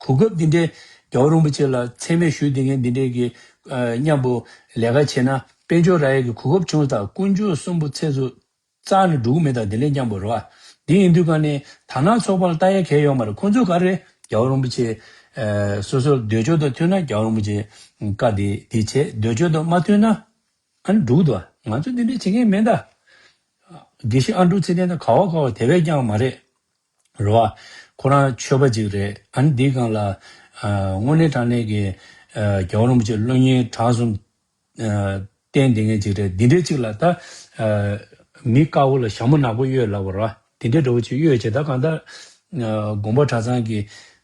གོ་སྐབས་འདི་འདྲས་རྒྱལ་བ་རིན་པོ་ཆེ་ལ་མཚན་སྨད་ཞུ་བསྡད་མཁན་འདི་འདྲས་ཀྱི། ཨ། མཉམ་པོ་ལས་ཀ་བྱས་ན་དཔལ་འབྱོར་རག་ཡས་ཀྱི་གོ་སྐབས་བྱུང་ད། དཀོན་མཆོག་གསུམ་པོ་ཚེ་སུ་རྩ་ནས་འགྲོ་གི་མེད་ད། དེ་ལས་མཉམ་པོ་རེད་བ། དེ་ཡིན་དུས་ག་ནས་དར་ནག་ཚོགས་པ་ལ་ལྟ་ཡ་གང་ཡང་ཡོད་མ་རེད། ཁོང་ཚོས་ག་རེ། རྒྱལ་བ་རིན་པོ་ཆེ། ཨ། སོ་སོའི་འདོད་ཕྱོགས་དང་མཐུན་ན་རྒྱལ་བ་རིན་པོ་ཆེ་བཀའ་དེ་དེ་བྱས། འདོད་ཕྱོགས་དང་མ་མཐུན་ན་ཨ་ནི་འགྲུག་འདུག། ང་ཚོས་འདི་འདྲས་བྱེད་མཁན་མེད་ད། དགེ་བཤེས་ཨ་འབྲུག་ཚེ་བརྟན་དང་ག་བ་ག་བ་དེ་བས་ཀྱང་མ་རེད། རེད་བ། ཁོ་རང་ཆོས་པ་ཅིག་རེད། ཨ་ནི་འདིའི་སྒང་ལ། ཨ། དངོས་གནས་དྲང་གནས་ཀྱི། ཨ། རྒྱལ་བ་རིན་པོ་ཆེ་བློ་སྙིང་བྲང་གསུམ། ཨ། བསྟེན་བསྡད་མཁན་ཅིག་རེད། འདི་འདྲའི་ཅིག་ལ་ད། ཨ། མི་དཀར་པོ་ལ་ཞྭ་མོ་ནག་པོ་གཡོགས་ལབ་པ་རེད་བ། དེ་འདྲའི་འདྲ་བོ་ཅིག་གཡོགས་བྱས། ད་གང་ལྟར། ཨ། དགོན་པ་གྲྭ་ཚང་གི།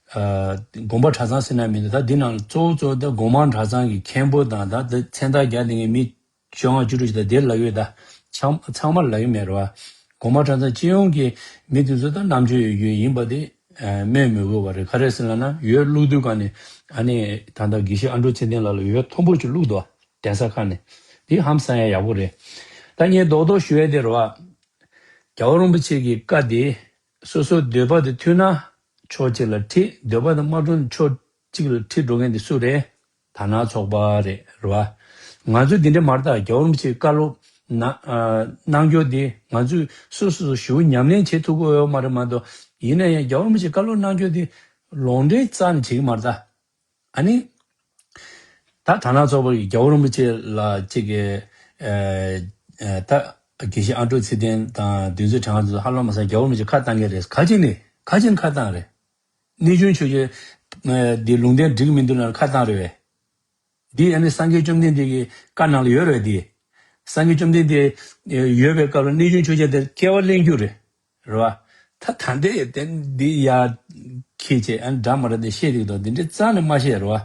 ཨ། དགོན་པ་གྲྭ་ཚང་ཟེར་ན་མི་འདུག། ད་འདི་ནང་གཙོ་བོ་གཙོ་བོ་ད་སྒོ་མང་གྲྭ་ཚང་གི་མཁན་པོ་དང་། ད་ད་མཚན་རྟགས་རྒྱག་བསྡད་མཁན་མི་བཅོ་ལྔ་བཅུ་དྲུག་ཅིག་ད་དེ་ལབ་ཡོད་ད། ཚང་ཚང་མ་ལབ་ཡོད་མེད་རེད་བ། སྒོ་མང་གྲྭ་ཚང་སྤྱི་ཡོངས་ཀྱི་མི་དེ་ཚོ་ད་རྣམ་དཔྱོད་ཡོད་རྒྱུ་ཡིན་པ་དེ། སྨོས་མི་དགོས་པ་རེད། ག་རེ་ཟེར་ལབ་ན་འོད་བླུགས་དུས་ག་ནས་ཨ་ནི་ད་ལྟ་དགེ་བཤེས་ཨ་འབྲུག་ཚེ་བརྟན་ལགས་ལ་འོད་མཐོན་པོ་ཅིག་བླུགས་འདུག་གདན་ས་ཁག་ནས། དེ་ཧམ་སང་ཡ་ཡག་པོ་རེད། ད་ངས་རྡོག་རྡོག་ཞུ་ཡ་དེ་རེད་བ། རྒྱལ་བ་རིན་པོ་ཆེ་གི་བཀའ་དེ་སོ་སོའི་འདོད་པ་དེ་མཐུན་ན་ཕྱོགས་གཅིག་ལ་ཁྲིད། འདོད་པ་དེ་མ་མཐུན་ན་ཕྱོགས་གཅིག་ལ་ཁྲིད་འགྲོ་མཁན་དེ་སུ་རེད། དར་ནག་ཚོགས་པ་རེད་རེད་བ། ང་ཚོས་འདི་འདྲ་མ་རེད། ད་རྒྱལ་བ་རིན་པོ་ཆེའི་བཀའ་སློབ་གནང་ཨ་གནང་རྒྱུ་འདི་ང་ཚོས་སོ་སོ་སོ་ཞེ་པོ་ཉམས་ལེན་བྱེད་ཐུབ་ཀྱི་ཡོད་མ་རེད་མ་གཏོགས། ཡིན་ན་ཡང་རྒྱལ་བ་རིན་པོ་ཆེའི་བཀའ་སློབ་གནང་རྒྱུ་འདི་ལོག་འགྲེལ་རྩ་ནས་བྱེད་ཀྱི་མ་རེད་ད། ཨ་ནི། ད་དར་ནག་ཚོགས་པ་གིས་རྒྱལ་བ་རིན་པོ་ཆེ་ལ་གཅིག་གི་ཨ་ཨ་ད་དགེ་བཤེས་ཨ་འབྲུག་ཚེ་བརྟན་དང་དུས་ཚོད་གྲངས་ཀ་ཚོ་ཧ་ལམ་མ་སང་རྒྱལ་བ་རིན་པོ་ཆེ་ཁ་བཏང་གི་རེད། ག་ཅི་ནས་ག་ཅི་ནས་ཁ་བཏང་རེད། གནས་ཆུང་ཆོས་རྒྱལ་འདི་ལུང་བསྟན་འགྲིག་མི་འདུག་ན་ཁ་བཏང་རེད་བས། འདི་ཨ་ནི་སངས་རྒྱས་བཅོམ་ལྡན་འདས་ཀྱི་བཀའ་ནང་ལ་ཡོད་རེད་འདི། སངས་རྒྱས་བཅོམ་ལྡན་འདས་ཡོད་པའི་སྐབས་ལ་གནས་ཆུང་ཆོས་རྒྱལ་དེ་སྐྱེ་བ་ལེན་རྒྱུ་རེད། རེད་བ། ད་ད་ལྟའི་དེ་འདི་ཡ་ཁྱེད་ཅེས་ཨ་ནི་འདྲ་མ་འདྲ་དེ་བཤད་འདུག་དང་འདི་འདྲའི་རྩ་ནས་མ་བཤད་རེད་བ།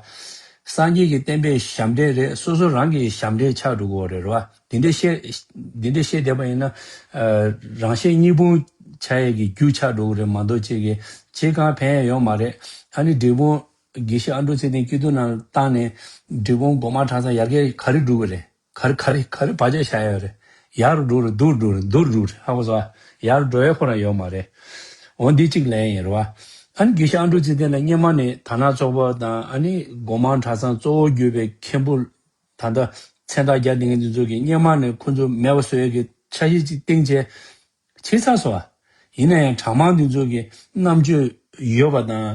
སངས་རྒྱས་ཀྱི་བསྟན་པའི་ཞབས་འདྲེན་རེད། སོ་སོ་རང་གི་ཞབས་འདྲེན་ཆགས་འགྲོ་གི་ཡོད་རེད་རེད་བ། འདི་འདྲའི་བཤད་འདི་འདྲའི་བཤད་བསྡད་པ་ཡིན་ན་རང་གཞན་གཉིས་ཕུང་ཆགས་ཡས་ཀྱི་རྒྱུ་ཆགས་འགྲོ་གི་རེད་མ་གཏོགས་ཅིག་གི་ཅི་གང་ཕན་ཡས་ཡོད་མ་རེད། ཨ་ནི་འབྲས་སྤུངས་དགེ་བཤེས་ཨ་འབྲུག་ཚེ་བརྟན་སྐྱིད་སྡུག་ནང་བཏང་ནས་འབྲས་སྤུངས་སྒོ་མང་གྲྭ་ཚང་ཡར་རྒྱས་ག་རེ་འགྲོ་གི་རེད། ག་རེ་ག་རེ་ག་རེ་བར་ཆད་བཞག་ཡོད་རེད། ཡར་འགྲོ་རེད་འདུར་འགྲོ་རེད་འདུར་འགྲོ་རེད། ཧ་གོ་སོང་ཨ། ཡར་འགྲོ་ཡས་ཁོ་རང་ཡོད་མ་རེད། འོ་འདི་གཅིག་ལན་ཡིན་རེད་བ། ཨ་ནི་དགེ་བཤེས་ཨ་འབྲུག་ཚེ་བརྟན་ལ་སྔོན་མ་ནས་དར་ནག་ཚོགས་པ་དང་ཨ་ནི་སྒོ་མང་གྲྭ་ཚང་གཙོ་བོ་གྱུར་པའི་མཁན་པོ་ད་ལྟ་མཚན་རྟགས་རྒྱག་བསྡད་མཁན་འདི་ཚོ་གིས་སྔོན་མ་ནས་ཁོ་ཚོ་མེད་པ་བཟོ་ཡས་ཀྱི་འཆར་གཞི་ཅིག་བཏིང་བྱས་བྱས་ཚར་སོང་ཨ། ཡིན་ན་ཡང་གྲྭ་མང་འདི་ཚོ་གི་རྣམ་དཔྱོད་ཡོད་པ་དང་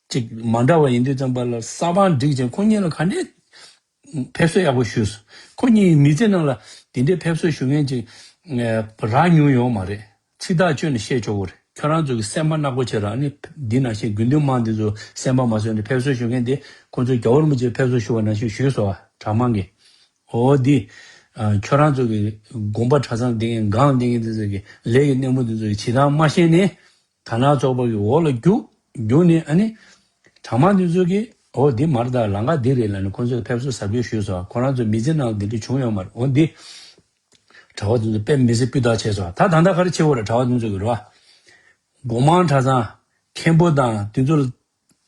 ཅིག་མ་འདྲ་བ་ཡིན་དུས་ཙམ་པ་ལ་ས་པང་བསྒྲིགས་ཀྱང་ཁོ་གཉིས་ལ་ག་འདྲས་ཕེབས་བསུ་ཡག་པོ་ཞུས་སོང་། ཁོ་གཉིས་མི་ཚེ་ནང་ལ་དེ་འདྲའི་ཕེབས་བསུ་ཞུ་མཁན་ཅིག་ཨ་རག་མྱོང་ཡོད་མ་རེད། ཚིག་ཐག་ཆོད་ནས་བཤད་ཆོག་གི་རེད། ཁྱོད་རང་ཚོ་གི་སེམས་པ་ནག་པོ་བྱས་ར་ཨ་ནི་འདི་ནང་བཞིན་དགེ་འདུན་དམངས་འདི་ཚོ་སེམས་པ་མ་བཟོད་ནས་ཕེབས་བསུ་ཞུ་མཁན་དེ་ཁོ་ཚོས་རྒྱལ་བ་རིན་པོ་ཆེ་ཕེབས་བསུ་ཞུ་བ་ནང་བཞིན་ཞུས་སོང་བ་གྲྭ་མང་གིས། འོ་འདི། ཨ་ཁྱོད་རང་ཚོ་གི་དགོན་པ་གྲྭ་ཚང་འདི་གི་སྒང་འདི་གི་འདི་ཚོ་གི་ལས་ཀྱི་སྣེ་མོ་འདི་ཚོ་གི་བྱེད་སྟངས་མ་ཤེས་ནས་དར་ནག་ཚོགས་པ་གི་འོག་ལ་རྒྱུག་རྒྱུག་ནས་ཨ་ནི་གྲྭ་མང་འདི་ཚོ་གི་འོ་འདི་མ་རེད་ད་ལམ་ཁ་འདི་རེད་ལབ་ནས་ཁོ་ཚོས་ཕེབས་བསུ་གཟབ་རྒྱས་ཞུས་སོང་། ཁོ་རང་ཚོ་མི་ཚེ་ནང་འདི་འདྲ་བྱུང་ཡོད་མ་རེད། འོ་འདི་གྲྭ་པ་འདི་ཚོ་དཔེ་མི་སྲིད་སྤུས་དག་བྱས་སོང་། ད་ད་ལྟ་ག་རེ་བྱེད་དགོས་རེད། གྲྭ་པ་འདི་ཚོ་གི་རེད་བ། སྒོ་མང་གྲྭ་ཚང་མཁན་པོ་དང་འདི་ཚོ་ལ་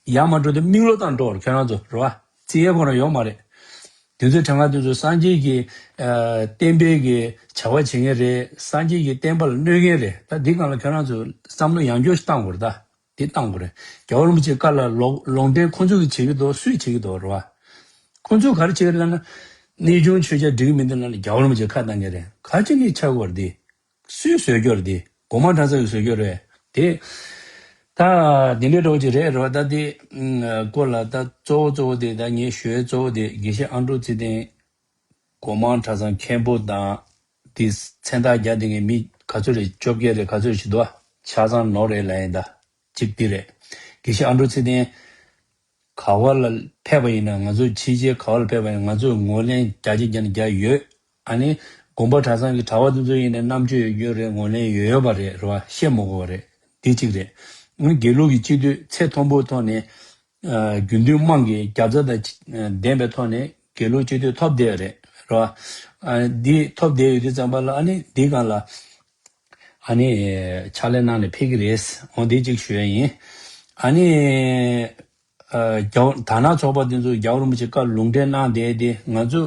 ཡར་མར་འགྲོ་དུས་མིག་ལོག་བཏང་འགྲོ་བར་ཁྱོད་རང་ཚོ་རེད་བ། རྩིས་ཡས་ཁོ་རང་ཡོད་མ་རེད། དེ་ཚོའི་གྲངས་ཀ་དེ་ཚོ་སངས་རྒྱས་ཀྱི་ཨ་བསྟན་པའི་གི་བྱ་བ་བྱེད་མཁན་རེད། སངས་རྒྱས་ཀྱི་བསྟན་པ་ལ་གནོད་མཁན་རེད། ད་འདི་སྒང་ལ་ཁྱོད་རང་ཚོ་བསམ་བློ་ཡང་བསྐྱར་ཞིག་བཏང་དགོས་རེད། ད་འདི་བཏང་དགོས་རེད། རྒྱལ་བ་རིན་པོ་ཆེའི་བཀའ་ལ་ལོག་ལོག་འགྲེལ་ཁོ་ཚོ་གིས་བྱེད་ཀྱི་འདུག་སུས་བྱེད་ཀྱི་འདུག་རེད་བ། ཁོ་ཚོས་ག་རེ་བྱེད་ཀྱི་རེད་ལབ་ན། གནས་ཆུང་ཆོས་རྒྱལ་འགྲིག་གི་མི་འདུག་ལབ་ན་རྒྱལ་བ་རིན་པོ་ཆེ་ཁ་བཏང་གི་རེད། ག་ཅི་ནས་ཆགས་དགོས་རེད་འདི། སུས་བཟོས་རྒྱུ་རེད་དེ། སྒོ་མང་གྲྭ་ཚང་གིས་བཟོས་རྒྱུ་རེད་དེ། ད་འདི་འདྲའི་འདྲ་བོ་ཅིག་རེད་རེད་བ། ད་དེ་སྐོར་ལ་ད་གཙོ་བོ་གཙོ་བོ་དེ་ད་ངས་ཞུ་ཡས་གཙོ་བོ་དེ་དགེ་བཤེས་ཨ་འབྲུག་ཚེ་བརྟན་སྒོ་མང་གྲྭ་ཚང་མཁན་པོ་དང་དེ་མཚན་རྟགས་རྒྱག་བསྡད་མཁན་མི་ག་ཚོད་རེད། བཅོ་བརྒྱད་རེད་ག་ཚོད་རེད་ཅིག་འདུག་ཨ། ཆ་ཚང་ནོར་རེད་ལབ་ཡིན་ད། གཅིག་འདི་རེད། དགེ་བཤེས་ཨ་འབྲུག་ཚེ་བརྟན། ག་བ་ལ་ཕེབས་པ་ཡིན་ན་ང་ཚོ་ཕྱི་རྒྱལ་ག་བ་ལ་ཕེབས་པ་ཡིན་ན་ང་ཚོས་ངོས་ལེན་རྒྱ་ཆེ་རྒྱ་ནས་རྒྱག་ཡོད། ཨ་ནི་དགོན་པ་གྲྭ་ཚང་གི་གྲྭ་པ་དེ་ཚོ་ཡིན་ནའི་རྣམ་དཔྱོད་ཡོད་རེད། ངོས་ལེན་ཡོད་ཡོད་པ་རེད་རེད་བ། བཤད་མ་དགོས་པ་རེད། འདི་གཅིག་རེད། ཨ་དགེ་ལུགས་ཀྱི་སྤྱི་འཐུས་ཚད་མཐོན་པོའི་ཐོག་ནས་ཨ་དགེ་འདུན་དམངས་ཀྱི་རྒྱབ་རྩ་དང་ལྡན་པའི་ཐོག་ནས་དགེ་ལུགས་སྤྱི་འཐུས་ཐོབ་བསྡད་ཡོད་རེད་རེད་བ། ཨ་འདི་ཐོབ་བསྡད་ཡོད་དུས་ཙམ་པ་ལ་ཨ་ནི་འདི་སྒང་ལ་ཨ་ནི་ཕྱག་ལས་གནང་ནས་ཕེབས་ཀྱི་རེད། འོ་འདི་གཅིག་ཞུ་ཡ་ཡིན། ཨ་ནི། ཨ་རྒྱལ་བ་དར་ནག་ཚོགས་པ་དེ་ཚོས་རྒྱལ་བ་རིན་པོ་ཆེ་བཀའ་ལུང་འདྲེན་གནང་བསྡད་དེ་ང་ཚོ་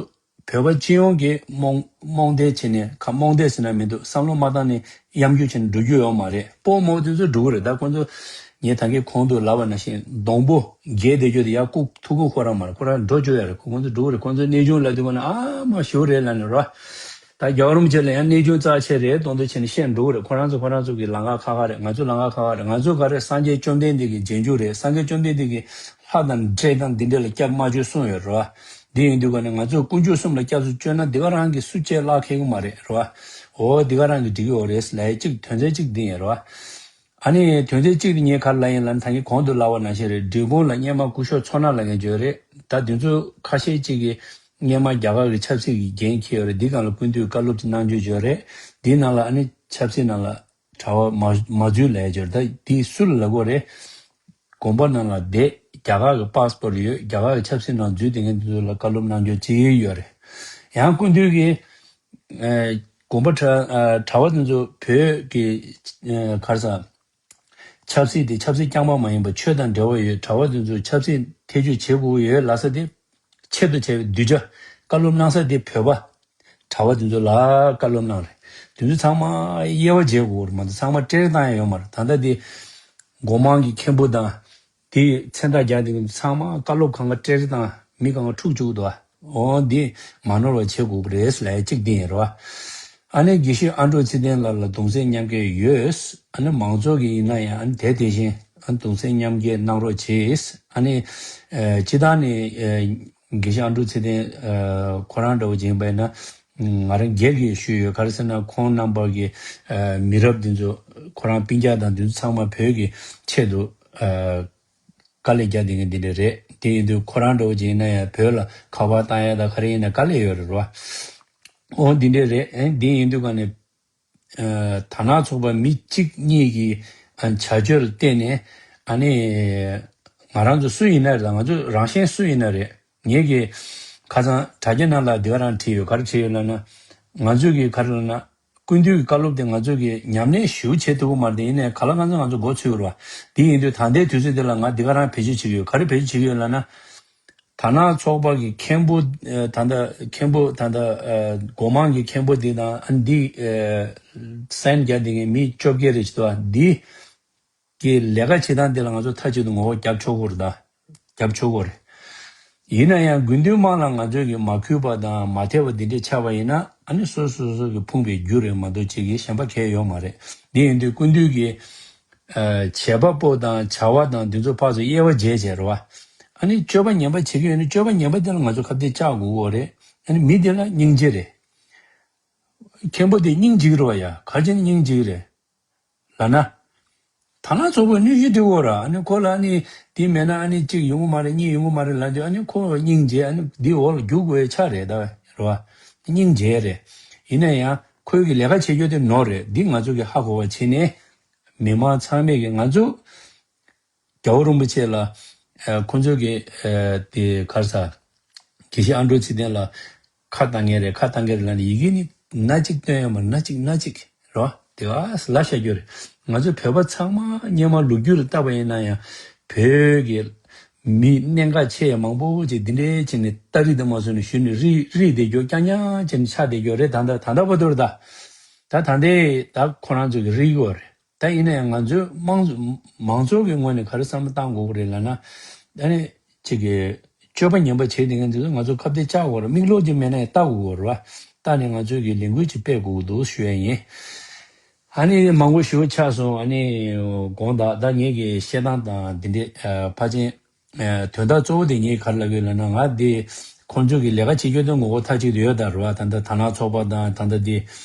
བོད་པ་སྤྱི་ཡོངས་ཀྱིས་རྨོངས་རྨོངས་དད་བྱས་ནས་ཁ་རྨོངས་དད་ཟེར་ན་མི་འདུག་བསམ་བློ་མ་བཏང་ནས་གཡམ་རྒྱུག་བྱས་ནས་འགྲོ་རྒྱུ་ཡོད་མ་རེད། སྤོ་རྨོ་དེ་ཚོ་འགྲོ་གི་རེད། ད་ཁོ་ཚོ་ངས་ད་གིན་གོང་དུ་ལབ་པ་ནང་བཞིན་སྡོང་པོ་རྒྱས་བསྡད་རྒྱུ་དེ་ཡར་བཀུག་ཐུག་གི་ཁོ་རང་མ་རེད། ཁོ་རང་འགྲོ་རྒྱུ་ཡོད་རེད། ཁོ་ཁོ་ཚོ་འགྲོ་གི་རེད། ཁོ་ཚོ་གནས་ཆུང་ལབ་དུས་ཁོ་ན་ཨ་མ་ཞུ་རེད་ལབ་ནས་རོ། ད་རྒྱལ་བ་རིན་པོ་ཆེ་ལ་ཡང་གནས་ཆུང་རྩ་ཆེ་རེད་མདོག་མདོག་བྱས་ནས་བཤད་འགྲོ་གི་རེད། ཁོ་རང་ཚོ་ཁོ་རང་ཚོ་གི་ལམ་ཁ་ཁག་ཁག་རེད། ང་ཚོ་ལམ་ཁ་ཁག་ཁག་རེད། ང་ཚོ་ག་རེ་སངས་རྒྱས་བཅོམ་ལྡན་འདས་ཀྱི་རྗེས་འཇུག་རེད། སངས་རྒྱས་བཅོམ་ལྡན་འདས་ཀྱི་ལྷ་དང་འདྲེ་དང་འདི་འདྲ་ལ་སྐྱབས་མ་བཅོལ་གསུངས་ཡོད་རེད་བ། འདི་ཡིན་དུས་ག་ནས་ང་ཚོས་དཀོན་མཆོག་གསུམ་ལ་སྐྱབས་སུ་བཅོལ་ན་འདི་ག་རང་གི་སུ་གཅིག་བརླག་ཁེལ་གི་མ་རེད་རེད་བ། འོ་འདི་ག་རང་གི་འགྲིག་གི་ཡོད་རེད་ལབ་ཡས་གཅིག་དོན་ཚན་གཅིག་འདི་ཡིན་རེད་བ། ཨ་ནི་དོན་ཚན་གཅིག་དེ་ངས་ག་རེ་ལབ་ཡིན་ལབ་ན་ད་གིན་གོང་དུ་ལབ་པ་ནང་བཞིན་རེད། འབྲས་སྤུངས་ལ་སྔོན་མ་སྐུ་ཞབས་མཚོ་སྣ་ལབ་མཁན་ཅིག་ཡོད་རེད། ད་དེ་ཚོ་ཁ་ཤས་ཅིག་གིས་སྔོན་མ་རྒྱ་གར་གྱི་ཆབ་སྲིད་ཀྱི་འགན་འཁྱེར་ཡོད་རེད། འདི་སྒང་ལ་སྐུ་མདུན་བཀའ་སློབ་ཅིག་གནང་རྒྱུ་ཅིག་ཡོད་རེད། འདི་ནང་ལ་ཨ་ནི་ཆབ་སྲིད་ནང་ལ་གྲྭ་པ་མ་མ་འཛུལ་ལབ་ཡས་ཅིག་ཡོད་རེད། ད་འདི་སུ་ལ་ལབ་དགོས་རེད། དགོན་པ་ནང་ལ་བསྡད་རྒྱ་གར་གྱི་པཱ་སི་པོར་ཡོད། རྒྱ་གར་གྱི་ཆབ་སྲིད་ནང་འཛུལ་བསྡད་མཁན་དེ་ཚོ་ལ་བཀའ་སློབ་གནང་རྒྱུ་ཅིག་ཡོད་རེད། ཡང་སྐུ་མདུན་གྱིས་ཨ་དགོན་པ་གྲྭ་ཨ་གྲྭ་པ་དེ་ཚོ་བོད་ཀྱི་ཨ་ག་རེ་ཟེར། ཆབ་སྲིད་དེ་ཆབ་སྲིད་རྐྱང་པ་མ་ཡིན་པར་ཆོས་དང་འབྲེལ་བ་ཡོད་གྲྭ་པ་དེ་ཚོས་ཆབ་སྲིད་ཐེ་བྱུས་བྱེད་དགོས་ཀྱི་ཡོད་ལབ་ས་དེ། ཆེད་དུ་བྱས་པའི་གདུལ་བྱ་བཀའ་སློབ་གནང་ས་དེ་བོད་པ་གྲྭ་པ་དེ་ཚོ་ལ་བཀའ་སློབ་གནང་རེད། དེ་ཚོ་ཚང་མ་དབྱེ་བ་འབྱེད་དགོས་རེད་མ་གཏོགས་ཚང་མ་བཀྲེས་བཏང་ཡ་ཡོད་མ་རེད། ད་ལྟ་དེ་སྒོ་མང་གི་མཁན་པོ་དང་དེའི་མཚན་རྟགས་རྒྱག་དེ་ཚང་མ་བཀའ་སློབ་གང་ག་བཀྲེས་བཏང་མི་གང་ག་འཁྲུག་བཅུག་འདུག་ཨ། འོ་འདི་མ་ནོར་བ་བྱེད་དགོས་ཀྱི་རེད་ལབ་ཡ་གཅིག་འདི་ཡིན་རོ། ཨ་ནི་དགེ་བཤེས་ཨ་འབྲུག་ཚེ་བརྟན་ལགས་ལ་གདུང་སེམས་མཉམ་སྐྱེད་ཡོད། ཨ་ནི་མང་ཚོགས་ཀྱི་ཡིན་ན་ཡང་ཨ་ནི་དེ་དེ་བཞིན་ཨ་ནི་གདུང་སེམས་མཉམ་སྐྱེད་གནང་རོགས་གྱིས། ཨ་ནི་ཨ་སྤྱི་བཏང་ནས་ཨ་དགེ་བཤེས་ཨ་འབྲུག་ཚེ་བརྟན་ཨ་ཁོ་རང་འདྲ་བོ་ཅིག་ཡིན་པ་ཡིན་ན་ང་རང་སྒེར་གྱི་ཞུས་ཡོད། ག་རེ་ཟེར་ན་ཁོང་རྣམ་པ་གི་ཨ་མི་རབས་འདི་ཚོ་ཁོ་རང་སྤུན་ཀྱག་དང་འདི་ཚོ་ཚང་མ་བོད་ཀྱི་ཆེད་དུ་ཨ། དཀའ་ལས་རྒྱག་བསྡད་མཁན་འདི་འདྲ་རེད། དེ་ཡིན་དུས་ཁོ་རང་འདྲ་བོ་ཅིག་ཡིན་ན་ཡང་བོད་ལ་ཁ་པར་བཏང་ཡ་དང་ག་རེ་ཡིན་ན་དཀའ་ལས་ཡོད་རེད་རོ། འོ་འདི་འདྲ་རེད། ཨེ་འདི་ཡིན་དུས་ག་ནས་ཨ་དར་ནག་ཚོགས་པ་མི་གཅིག་གཉིས་ཀྱི་ཨ་བྱ་སྤྱོད་ལ་བལྟས་ནས་ཨ་ནི་ང་རང་ཚོ་སུ་ཡིན་ན་རེད། ང་ཚོ་རང་གཞན་སུ་ཡིན་ན་རེད། ངེད་ཀྱི་ཁ་སང་དྲ་རྒྱ་ནང་ལ་འདི་ག་རང་བྲིས་ཡོད། ག་རེ་བྲིས་ཡོད་ལབ་ན་ང་ཚོས་ཀྱི་ག་རེ་ལབ་ན། སྐུ་མདུན་གྱི་བཀའ་སློབ་དེ་ང་ཚོ་གིས་ཉམས་ལེན་ཞེ་པོ་བྱེད་ཐུབ་ཀྱི་མ་རེད། དེ་ཡིན་ནའི་ག་ལ་གང་འཚམ་ང་ཚོ་མགོ་ཚོས་ཀྱི་རེད་བ། དེ་ཡིན་དུས་ད་ལྟའི་དུས་ཚོད་འདི་ལ་ང་འདི་ག་རང་བེད་སྤྱོད་བྱེད་ཀྱི་ཡོད། ག་རེ་བེད་སྤྱོད་བྱེད་ཀྱི་ཡོད་ལབ་ན། དར་ནག་ཚོགས་པ་གི་མཁན་པོ་ཨ་ད་ལྟ་མཁན་པོ་ད་ལྟ་ཨ་སྒོ་མང་གི་མཁན་པོ་འདི་དང་ཨ་འདི་ཨ་སན་རྒྱག་བསྡད་མཁན་མི་བཅོ་བརྒྱད་རེ་ཞིག་འདུག་བ། འདི་གི་ལས་ཀ་བྱེད་སྟངས་འདི་ལ་ང་ཚོ་མཐའ་གཅིག་ཏུ་ངོ་རྒོལ་རྒྱབ་ཆོག་གི་རེད་ད། རྒྱབ་ཆོག་གི་རེད། ཡིན་ན་ཡང་དགེ་འདུན་དམངས་ལ་ང་ཚོས་ཀྱི་མ་གུས་པ་དང་མ་དད་པ་འདི་འདྲས་ཆགས་པ་ཡིན་ན་ཨ་ནི་སོ་སོ་སོ་སོ་གི་ཕུང་བའི་རྒྱུ་རེད་མ་གཏོགས་ཅིག་གི་གཞན་པ་གལ་ཡོད་མ་རེད། འདི་ཡིན་དུས་སྐུ་མདུན་གྱི་ཨ་བྱེད་པ་པོ་དང་བྱ་བ་དང་འདི་ཚོ་ཕར་ཚུར་དབྱེ་བ་འབྱེད་བྱས་རེད་བ། ཨ་ནི་སྤྱོད་པ་ངན་པ་བྱེད་ཀྱི་ཡོད་ན་སྤྱོད་པ་ངན་པ་དེ་ལ་ང་ཚོ་ཁ་གཏད་བཅག་དགོས་ཀྱི་རེད། ཨ་ནི་མི་དེ་ལ་སྙིང་རྗེ་རེད། མཁན་པོ་དེ་སྙིང་རྗེ་གི་རེད་བ་ཡ། ག་རེ་བྱས་ནས་སྙིང་རྗེ་གི་རེད། ལབ་ན། ཐ་ན་ཚོགས་པའི་གནོད་གཞི་སྤྲད་དགོས་ར། ཨ་ནི་ཁོ་ལ་ཨ་ནི་དེ་མེད་ན་ཨ་ནི་གཅིག་ཡོང་གི་མ་རེད། གཉིས་ཡོང་གི་མ་རེད་ལབ་དུས་ཨ་ནི་ཁོ་སྙིང་རྗེ། ཨ་ནི་འདི་འོག་ལ་རྒྱུག་དགོས་ཆ་རེད་ད། རེད་བ། སྙིང་རྗེ་རེད། ཡིན་ན་ཡང་ཁོའི་གི་ལས་ཀ་བྱེད་རྒྱུ་དེ་ནོར་རེད། འདི་ང་ཚོ་གི་ཧ་གོ་བ་བྱས་ནས་མི་མང་ཚང་མས་གི་ང་ཚོ་རྒྱལ་བ་རིན་པོ་ཆེ་ལ་ཨ་ཁོང་ཚོ་གི་ཨ་དེ་ག་རེ་ཟ། དགེ་བཤེས་ཨ་འབྲུག་ཚེ་བརྟན་ལ་ཁ་བཏང་མཁན་རེད། ཁ་བཏང་མཁན་རེད་ལབ་ནས་ཡི་གེ་ནི་སྣ་གཅིག་བཏོན་ཡོད་མ་རེད། སྣ་གཅིག་སྣ་གཅིག་རོ། དེ་ག་ལབ་བཞག་རྒྱུ་རེད། ང་ཚོ་བོད་པ་ཚང་མ་སྔོན་མ་ལོ་རྒྱུས་ལ་བལྟས་པ་ཡིན་ན་ཡང་བོད་ཀྱི་མི་གནད་འགག་ཆེ་མང་པོ་ཅིག་འདི་འདྲའི་བྱས་ནས་སྟ་རེ་དེ་མ་བཟོས་ནས་གཞུས་ནས་རིལ་རིལ་བསྡད་རྒྱུ་རྐྱང་རྐྱང་བྱས་ནས་ཆགས་བསྡད་རྒྱུ་རེད། ད་ལྟ་ད་ལྟ་བར་དུ་རེད་ད། ད་ད་ལྟའི་ད་ཁོ་རང་ཚོ་གི་རིལ་ཡོད་རེད། ད་ཡིན་ན་ཡང་ང་ཚོས་དམངས་མང་ཚོགས་ཀྱི་ངོས་ནས་ག་རེ་བསམ་བློ་བཏང་དགོས་ཀྱི་རེད་ལབ་ན། ཨ་ནི་ཅིག་གི་སྤྱོད་པ་ངན་པ་བྱེད་བསྡད་མཁན་དེ་ཚོ་ང་ཚོ་ཁ་གཏད་བཅག་དགོས་རེད། མིག་ལོག་ཅིག་མེད་ན་ཡང་ལྟ་དགོས་ཀྱི་རེད་བ། ལྟ་ནས་ང་ཚོས་ཀྱི་ལས་འགུལ་ཅིག་སྤེལ་དགོས་ཀྱི་འདུག་ཞུ་ཡ་ཡིན། ཨ་ནི་མང་པོ་ཞེ་པོ་ཆགས་སོང་། ཨ་ནི་དགོངས་དག་ད་ངེད་ཀྱི་བཤད་སྟངས་དང་འདི་འདྲས་ཨ་ཕལ་ཆེར། ཨ་དོན་དག་གཙོ་བོ་དེ་ངས་ག་རེ་ལབ་ཀྱི་ཡོད་ལབ་ན། ང་འདི་ཁོང་ཚོ་གི་ལས་ཀ་བྱེད་རྒྱུ་དེ་ངོ་རྒོལ་མཐའ་གཅིག་ཏུ་ཡོད་ད་རེད་བ། ད་ལྟ་དར་ནག་ཚོགས་པ་དང་ད་ལྟ་འདི་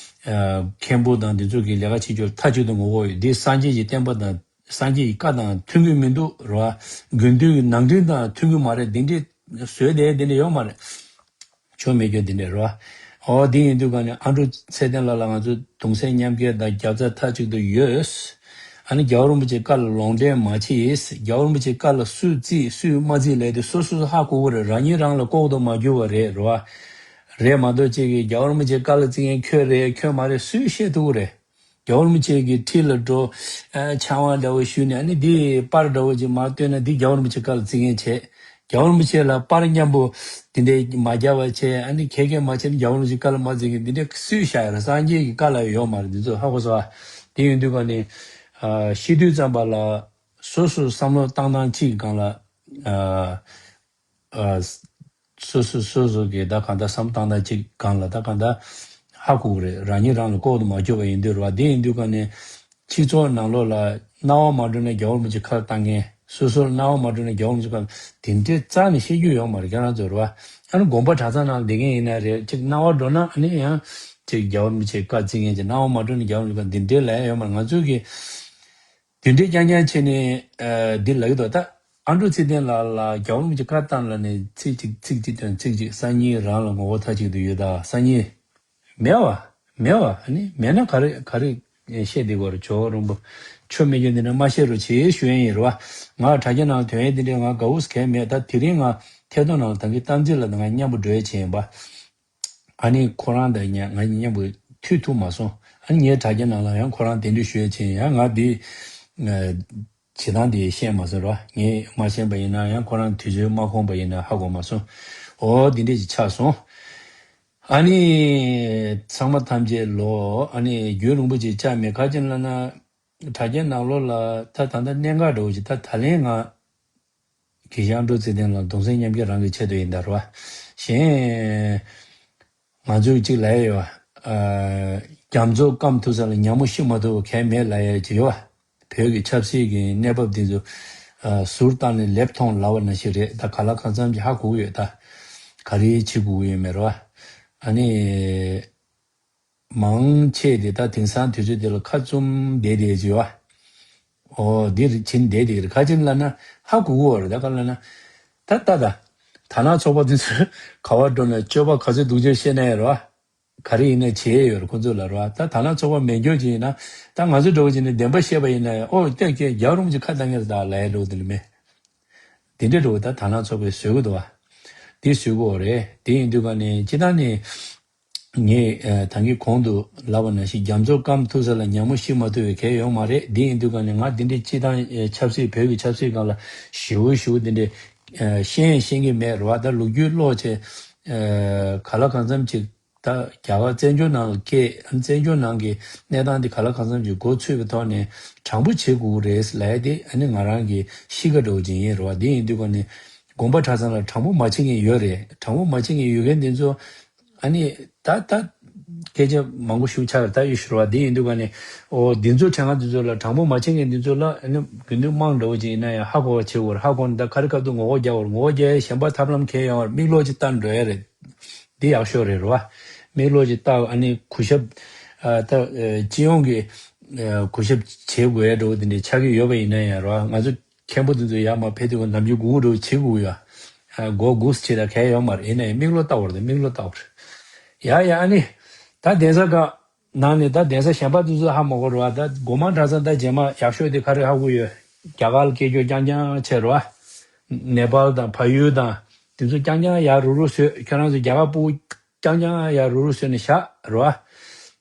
ཨ་མཁན་པོ་དང་འདི་ཚོ་གི་ལས་ཀ་བྱེད་རྒྱུ་མཐའ་གཅིག་ཏུ་ངོ་རྒོལ་ཡོད། འདི་སངས་རྒྱས་ཀྱི་བསྟན་པ་དང་སངས་རྒྱས་ཀྱི་བཀའ་དང་མཐུན་གྱི་མི་འདུག་རེད་བ། དགེ་འདུན་གྱི་ནང་ཁྲིམས་དང་མཐུན་གྱི་མ་རེད། འདི་འདྲས་བཟོས་ཏེ་འདི་འདྲས་ཡོད་མ་རེད། ཆོ་མེད་རྒྱུ་འདི་འདྲ་རེད་བ། འོ་འདི་ཡིན་དུས་ག་ནས་ཨ་འབྲུག་ཚེ་བརྟན་ལགས་ལ་ང་ཚོ་གདུང་སེམས་མཉམ་སྐྱེད་དང་རྒྱབ་རྩ་མཐའ་གཅིག་ཏུ་ཡོད། ཨ་ནི་རྒྱལ་བ་རིན་པོ་ཆེའི་བཀའ་ལ་ལོག་འགྲེལ་མ་བྱེད། རྒྱལ་བ་རིན་པོ་ཆེའི་བཀའ་ལ་སུས་བརྩིས་སུས་མ་བརྩིས་ལབ་དེ་སོ་སོས་ཧ་གོ་གི་རེད། རང་ཉིད་རང་ལ་ལྐོག་ཏུ་མ་གྱུར་པ་རེད། རེད་བ། རེད་མ་གཏོགས་ཅིག་གིས་རྒྱལ་བ་རིན་པོ་ཆེའི་བཀའ་ལ་བརྩི་མཁན་ཁྱོད་རེད་ཁྱོད་མ་རེད་སུས་བཤད་ཐུབ་ཀྱི་རེད། རྒྱལ་བ་རིན་པོ་ཆེ་གི་ཁྲི་ལ་འགྲོ། ཨ་ཕྱག་དབང་འདྲ་བོ་ཞུས་ནས་ཨ་ནི་འདི་པར་འདྲ་བོ་ཅིག་མར་སྟོན་ན་འདི་རྒྱལ་བ་རིན་པོ་ཆེ་བཀའ་ལ་བརྩི་མཁན་བྱས། རྒྱལ་བ་རིན་པོ་ཆེ་ལ་པར་མཉམ་པོ་འདི་འདྲའི་མ་རྒྱབ་པ་བྱས། ཨ་ནི་ཁྱེད་ཀྱིས་མ་བྱས་ན་རྒྱལ་བ་རིན་པོ་ཆེ་བཀའ་ལ་མ་བརྩི་མཁན་འདི་འདྲའི་སུས་བཤད་ཡོད་རེད། སངས་རྒྱས་ཀྱི་བཀའ་ལ་ཡོད་མ་རེད། འདི་ཚོ་ཧ་གོ་སོང་ཨ། དེ་ཡིན་དུས་ག་ནས་ཨ་ཤི་དུས་ཙམ་པ་ལ་སོ་སོ་བསམ་བློ་བཏང་སྟངས་གཅིག་གི་སྒང་ལ་ཨ། ཨ། སོ་སོ་སོ་སོ་གི་ད་གང་ལྟར་བསམ་བཏང་ད་ཅིག་སྒང་ལ་ད་གང་ལྟར་ཧ་གོ་གི་རེད། རང་ཉིད་རང་ལ་ལྐོག་ཏུ་མ་གྱུར་པ་ཡིན་དུས་རེད་བ། དེ་ཡིན་དུས་ག་ནས་སྤྱི་ཚོགས་ནང་ལོགས་ལ་སྣང་བ་མ་འགྲོ་ན་རྒྱལ་བ་རིན་པོ་ཆེ་ཁ་བཏང་མཁན། སོ་སོར་སྣང་བ་མ་འགྲོ་ན་རྒྱལ་བ་རིན་པོ་ཆེ་ཁ་དེ་འདྲའི་རྩ་ནས་བཤད་རྒྱུ་ཡོད་མ་རེད། ཁྱེད་རང་ཚོ་རེད་བ། ཨ་ནི་དགོན་པ་གྲྭ་ཚང་ནང་བསྡད་མཁན་ཡིན་ན་རེད། ཅིག་སྣང་བ་འགྲོ་ན་ཨ་ནི་ཡང་ཅིག་རྒྱལ་བ་རིན་པོ་ཆེ་བཀའ་བརྩི་མཁན་ཅིག། སྣང་བ་མ་འགྲོ་ན་རྒྱལ་བ་རིན་པོ་ཆེ་བཀའ་འདི་འདྲའི་ལབ་ཡ་ཡོད་མ་རེད། ང་ཚོ་གི་དེ་འདྲའི་རྐྱང་རྐྱང་བྱས་ནས་ཨ་འདི་ལབ་ཀྱི་འདུག་ད་ཨ་འབྲུག་ཚེ་བརྟན་ལགས་ལ་རྒྱལ་བ་རིན་པོ་ཆེ་བཀའ་བཏང་ལབ་ནས་ཚིག་གཅིག་ཚིག་གཅིག་དོན་ཚིག་གཅིག་སང་ཉིན་རང་ལ་ངོ་རྒོལ་མཐའ་གཅིག་ཏུ་ཡོད། ད་སང་ཉིན་མེད་བ། མེད་བ། ཨ་ནི་མེད་ན་ག་རེ་ག་རེ་བཤད་བསྡད་དགོས་རེད། ཇོ་བོ་རིན་པོ་ཆོ་མེད་རྒྱུ་འདི་འདྲ་མ་བཤད་རོགས་བྱེད་ཞུ་ཡ་ཡིན་རེད་བ། ང་དྲ་རྒྱ་ནང་ཐོན་ཡ་འདི་འདྲའི་ང་དགའ་བོ་གལ་མེད། ད་དེ་རིང་ང་ཐད་གཏོང་ནང་ལ་ད་གིན་གཏམ་རྩིས་ལ་ང་མཉམ་པོ་འགྲོ་ཡ་བྱས་ཡིན་པ། ཨ་ནི་ཁོ་རང་དང་ང་མཉམ་པོ་ཐུག་ཐུབ་མ་སོང་། ཨ་ནི་ངའི་དྲ་རྒྱ་ནང་ལ་ཡང་ཁོ་རང་གདན་འདྲེན་ཞུ་ཡ་བྱས་ཡང་ང་འདི་ བྱེད་སྟངས་དེ་ཤེས་མ་སོང་ར། ངས་མ་ཤེས་པ་ཡིན་ན་ཡང་ཁོ་རང་དུས་ཚོད་མ་ཁོམ་པ་ཡིན་ན་ཧ་གོ་མ་སོང་། འོ་འདི་འདྲས་ཅིག་ཆགས་སོང་། ཨ་ནི། ཚང་མ་ཐམས་ཅད་ལོ། ཨ་ནི་རྒྱུན་རིང་པོ་ཅིག་བཅར་མེད། ག་ཅི་ལབ་ན། དྲ་རྒྱའི་ནང་ལོགས་ལ་ད་ད་ལྟ་གནད་འགག་འདྲ་བོ་ཅིག་ད་ད་ལན་ང་། གི་ཞང་འགྲོ་ཚེ་བརྟན་ལ་གདུང་སེམས་མཉམ་སྐྱེད་རང་གི་ཆེད་དུ་ཡིན་ད་ར་བ། གཞན། ང་ཚོས་གཅིག་ལབ་ཡ་ཡོད་བ། རྒྱ་མཚོ་སྐམ་ཐུབ་ས་ལ་ཉ་མོ་ཤི་མ་ཐུབ་པ་གལ་མེད་ལབ་ཡ་ཅིག་ཡོད་བ། བོད་ཀྱི་ཆབ་སྲིད་ཀྱི་གནས་བབ་འདི་ཚོ་ཟུར་བཏང་ནས་ལེབ་མཐོང་ལབ་པ་ནང་བཞིན་རེད། ད་ག་ལ་གང་འཚམ་ཅིག་ཧ་གོ་གི་ཡོད། ད་ག་རེ་བྱེད་དགོས་ཀྱི་ཡོད་མེད་ར་བ། ཨ་ནི། མང་ཆེ་དེ་ད་དེང་སང་དུས་ཚོད་དེ་ལ་ཁ་བཙུམ་བསྡད་བསྡད་ཀྱི་ཡོད་བ། འོ་འདིར་ཕྱིན་བསྡད་བསྡད་ཀྱི་རེད། ག་ཅི་ལབ་ན་ཧ་གོ་གི་ཡོད་རེད། ད་ག་ལབ་ན། ད་ད་ད། དར་ནག་ཚོགས་པ་དེ་ཚོས་ག་བར་འགྲོ་ན་སྤྱོད་པ་ག་ཚོད་སྡུག་ཅག་བཤད་ན་ཡང་རེད་བ། ག་རེ་ཡིན་ན་བྱེད་ཡོད་རེད་ཁོ་ཚོ་ལ་རེད་བ། ད་དར་ནག་ཚོགས་པ་མེད་རྒྱུ་ཅིག་ཡིན་ན། ད་ང་ཚོ་འདྲ་བོ་ཅིག་ནས་བདེན་པ་བཤད་པ་ཡིན་ན་ཡང་ཨོ་སྟོད་ཀྱི་རྒྱག་རུང་ཅིག་ཁ་བཏང་ངེར་ད་ལབ་ཡ་འདྲ་བོ་དེ་ལ་མེད། དེ་འདྲ་འདྲ་བོ་ད་དར་ནག་ཚོགས་པས་བཟོས་གི་འདུག་བ། དེ་བཟོས་གི་ཡོད་རེད། དེ་ཡིན་དུས་ག་ནས་སྤྱིར་བཏང་ནས། ངས་ཨ་ད་གིན་གོང་དུ་ལབ་པ་ནང་བཞིན་རྒྱ་མཚོ་སྐམ་ཐུབ་ས་ལ་ཉ་མོ་ཤི་མ་ཐུབ་པའི་གལ་ཡོད་མ་རེད། འདི་ཡིན་དུས་ག་ནས་ང་འདི་འདྲའི་སྤྱི་བཏང་ཨ་ཆབ་སྲིད་བོད་ཀྱི་ཆབ་སྲིད་སྒང་ལ་ཞེ་པོ་ཞེ་པོ་འདི་འདྲའི་ཨ་ཤེས་ཤེས་ཀྱི་མེད་རེད་བ། ད་ལོ་རྒྱུས་ཀློག་བྱས་ཨ་ག་ལ་གང་འཚམ་ཅིག་ད་རྒྱ་གར་བཙན་བྱོལ་ནང་ལ་སྐྱེས། ཨ་བཙན་བྱོལ་ནང་གི་གནས་སྟངས་འདི་ག་ལ་གང་འཚམ་ཅིག་མགོ་ཚོས་པའི་ཐོག་ནས་དྲང་པོ་བྱེད་དགོས་རེད་ལབ་ཡ་དེ་ཨ་ནི་ང་རང་གི་གཤིས་ཀ་འདྲ་བོ་ཅིག་ཡིན་རེད་བ། འདི་ཡིན་དུས་ག་ནས་དགོངས་པ་གྲྭ་ཚང་ལ་དྲང་པོ་མ་བྱེད་མཁན་ཡོད་རེད། དྲང་པོ་མ་བྱེད་མཁན་ཡོད་མཁན་འདི་ཚོ། ཨ་ནི། ད་ད། སྐད་ཆ་མང་པོ་ཞུ་ཆགས་ད་ཡོད་ཤི་ར་བ། འདི་ཡིན་དུས་ག་ནས། ཨོ་འདི་ཚོ་དྲན་ཁ་འདི་ཚོ་ལ་དྲང་པོ་མ་བྱེད་མཁན་འདི་ཚོ་ལ་ཨ་ནི་དགེ་འདུན་དམངས་འདྲ་བོ་ཅིག་ཡིན་ན་ཡང་ཧ་གོ་བ་བྱེད་དགོས་རེད། ཧ་གོ་ནས་ད་ག་རེ་སྐབས་དུ་ངོ་རྒོལ་རྒྱག་དགོས་རེད། ངོ་རྒོལ་རྒྱག་ཡས་གཞན་པ་ཐབས་ལམ་གང་ཡོད་རེད། མིག་ལོག་ཅིག་ལྟ་འགྲོ་ཡ་རེད། འདི་ཡག་ཤོས་རེད་རེད་བ། མིག་ལོག་ཅིག་ལྟ། ཨ་ནི་གུས་ཞབས། ཨ་ད་ཨ་སྤྱི་ཡོངས་ཀྱི་ཨ་གུས་ཞབས་བྱེད་དགོས་ཡ་འདྲ་བོ་འདི་འདྲ་ཆགས་ཀྱི་ཡོད་པ་ཡིན་ན་ཡང་རེད་བ། ང་ཚོ། མཁན་པོ་དེ་ཚོ་ཡར་མར་ཕེབས་དུས་ནམ་རྒྱུན་སྒུག་སྒུག་འགྲོ་བྱེད་དགོས་ཡ། ཨ་མགོ་སྒུག་བྱེད་ད་གལ་ཡོད་མ་རེད། ཡིན་ནའི་མིག་ལོག་ལྟ་བར་དེ་མིག་ལོག་ལྟ་བར། ཡ་ཡ་ཨ་ནི། ད་གདན་ས་ག་ནང་ནས་ད་གདན་ས་གཞན་པ་དེ་ཚོ་ཧ་མ་གོ་རེད་བ། ད་སྒོ་མང་གྲྭ་ཚང་ད་རྗེས་མ་ཡག་ཤོས་དེ་ག་རེ་ཧ་གོ་ཡོད། རྒྱ་གར་ལ་སྐད་སྒྱུར་རྐྱང་རྐྱང་བྱས་རེད་བ། ནེ་པཱལ་དང་བལ་ཡུལ་དང་། དེ་ཚོ་རྐྱང་རྐྱང་ཡར་རུག་རུག་བཟོས། ཁྱོད་རང་ཚོ་རྒྱ་གར་སྤུ་གུ་རྐྱང་རྐྱང་ཡར་རུག་རུག་བཟོས་ནས་བཞག་རེད་བ།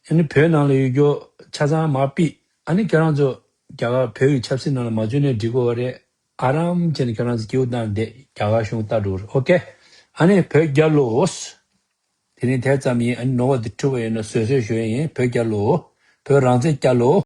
ཨ་ནི་བོད་ནང་ལ་ཡོད་རྒྱུ་ཆ་ཚང་མར་ཕུད། ཨ་ནི་ཁྱོད་རང་ཚོ་རྒྱ་གར་བོད་ཀྱི་ཆབ་སྲིད་ནང་ལ་མ་འཛུལ་ནས་འགྲིག་གི་ཡོད་རེད། ཨ་རམ་བྱས་ནས་ཁྱོད་རང་ཚོ་སྐྱིད་པོ་བཏང་བསྡད། རྒྱ་གར་གཞུང་ལྟ་འགྲོ་རེད། ཨོ་ཀེ། ཨ་ནི་བོད་རྒྱལ་ལོ། དེ་རིང་དེ་ཙམ་ཡིན། ཨ་ནི་ནོར་བ་དེ་འཁྲུལ་བ་ཡོད་ན་བཟོད་གསོལ་ཞུ་ཡ་ཡིན། བོད་རྒྱལ་ལོ། བོད་རང་བཙན་རྒྱལ་ལོ།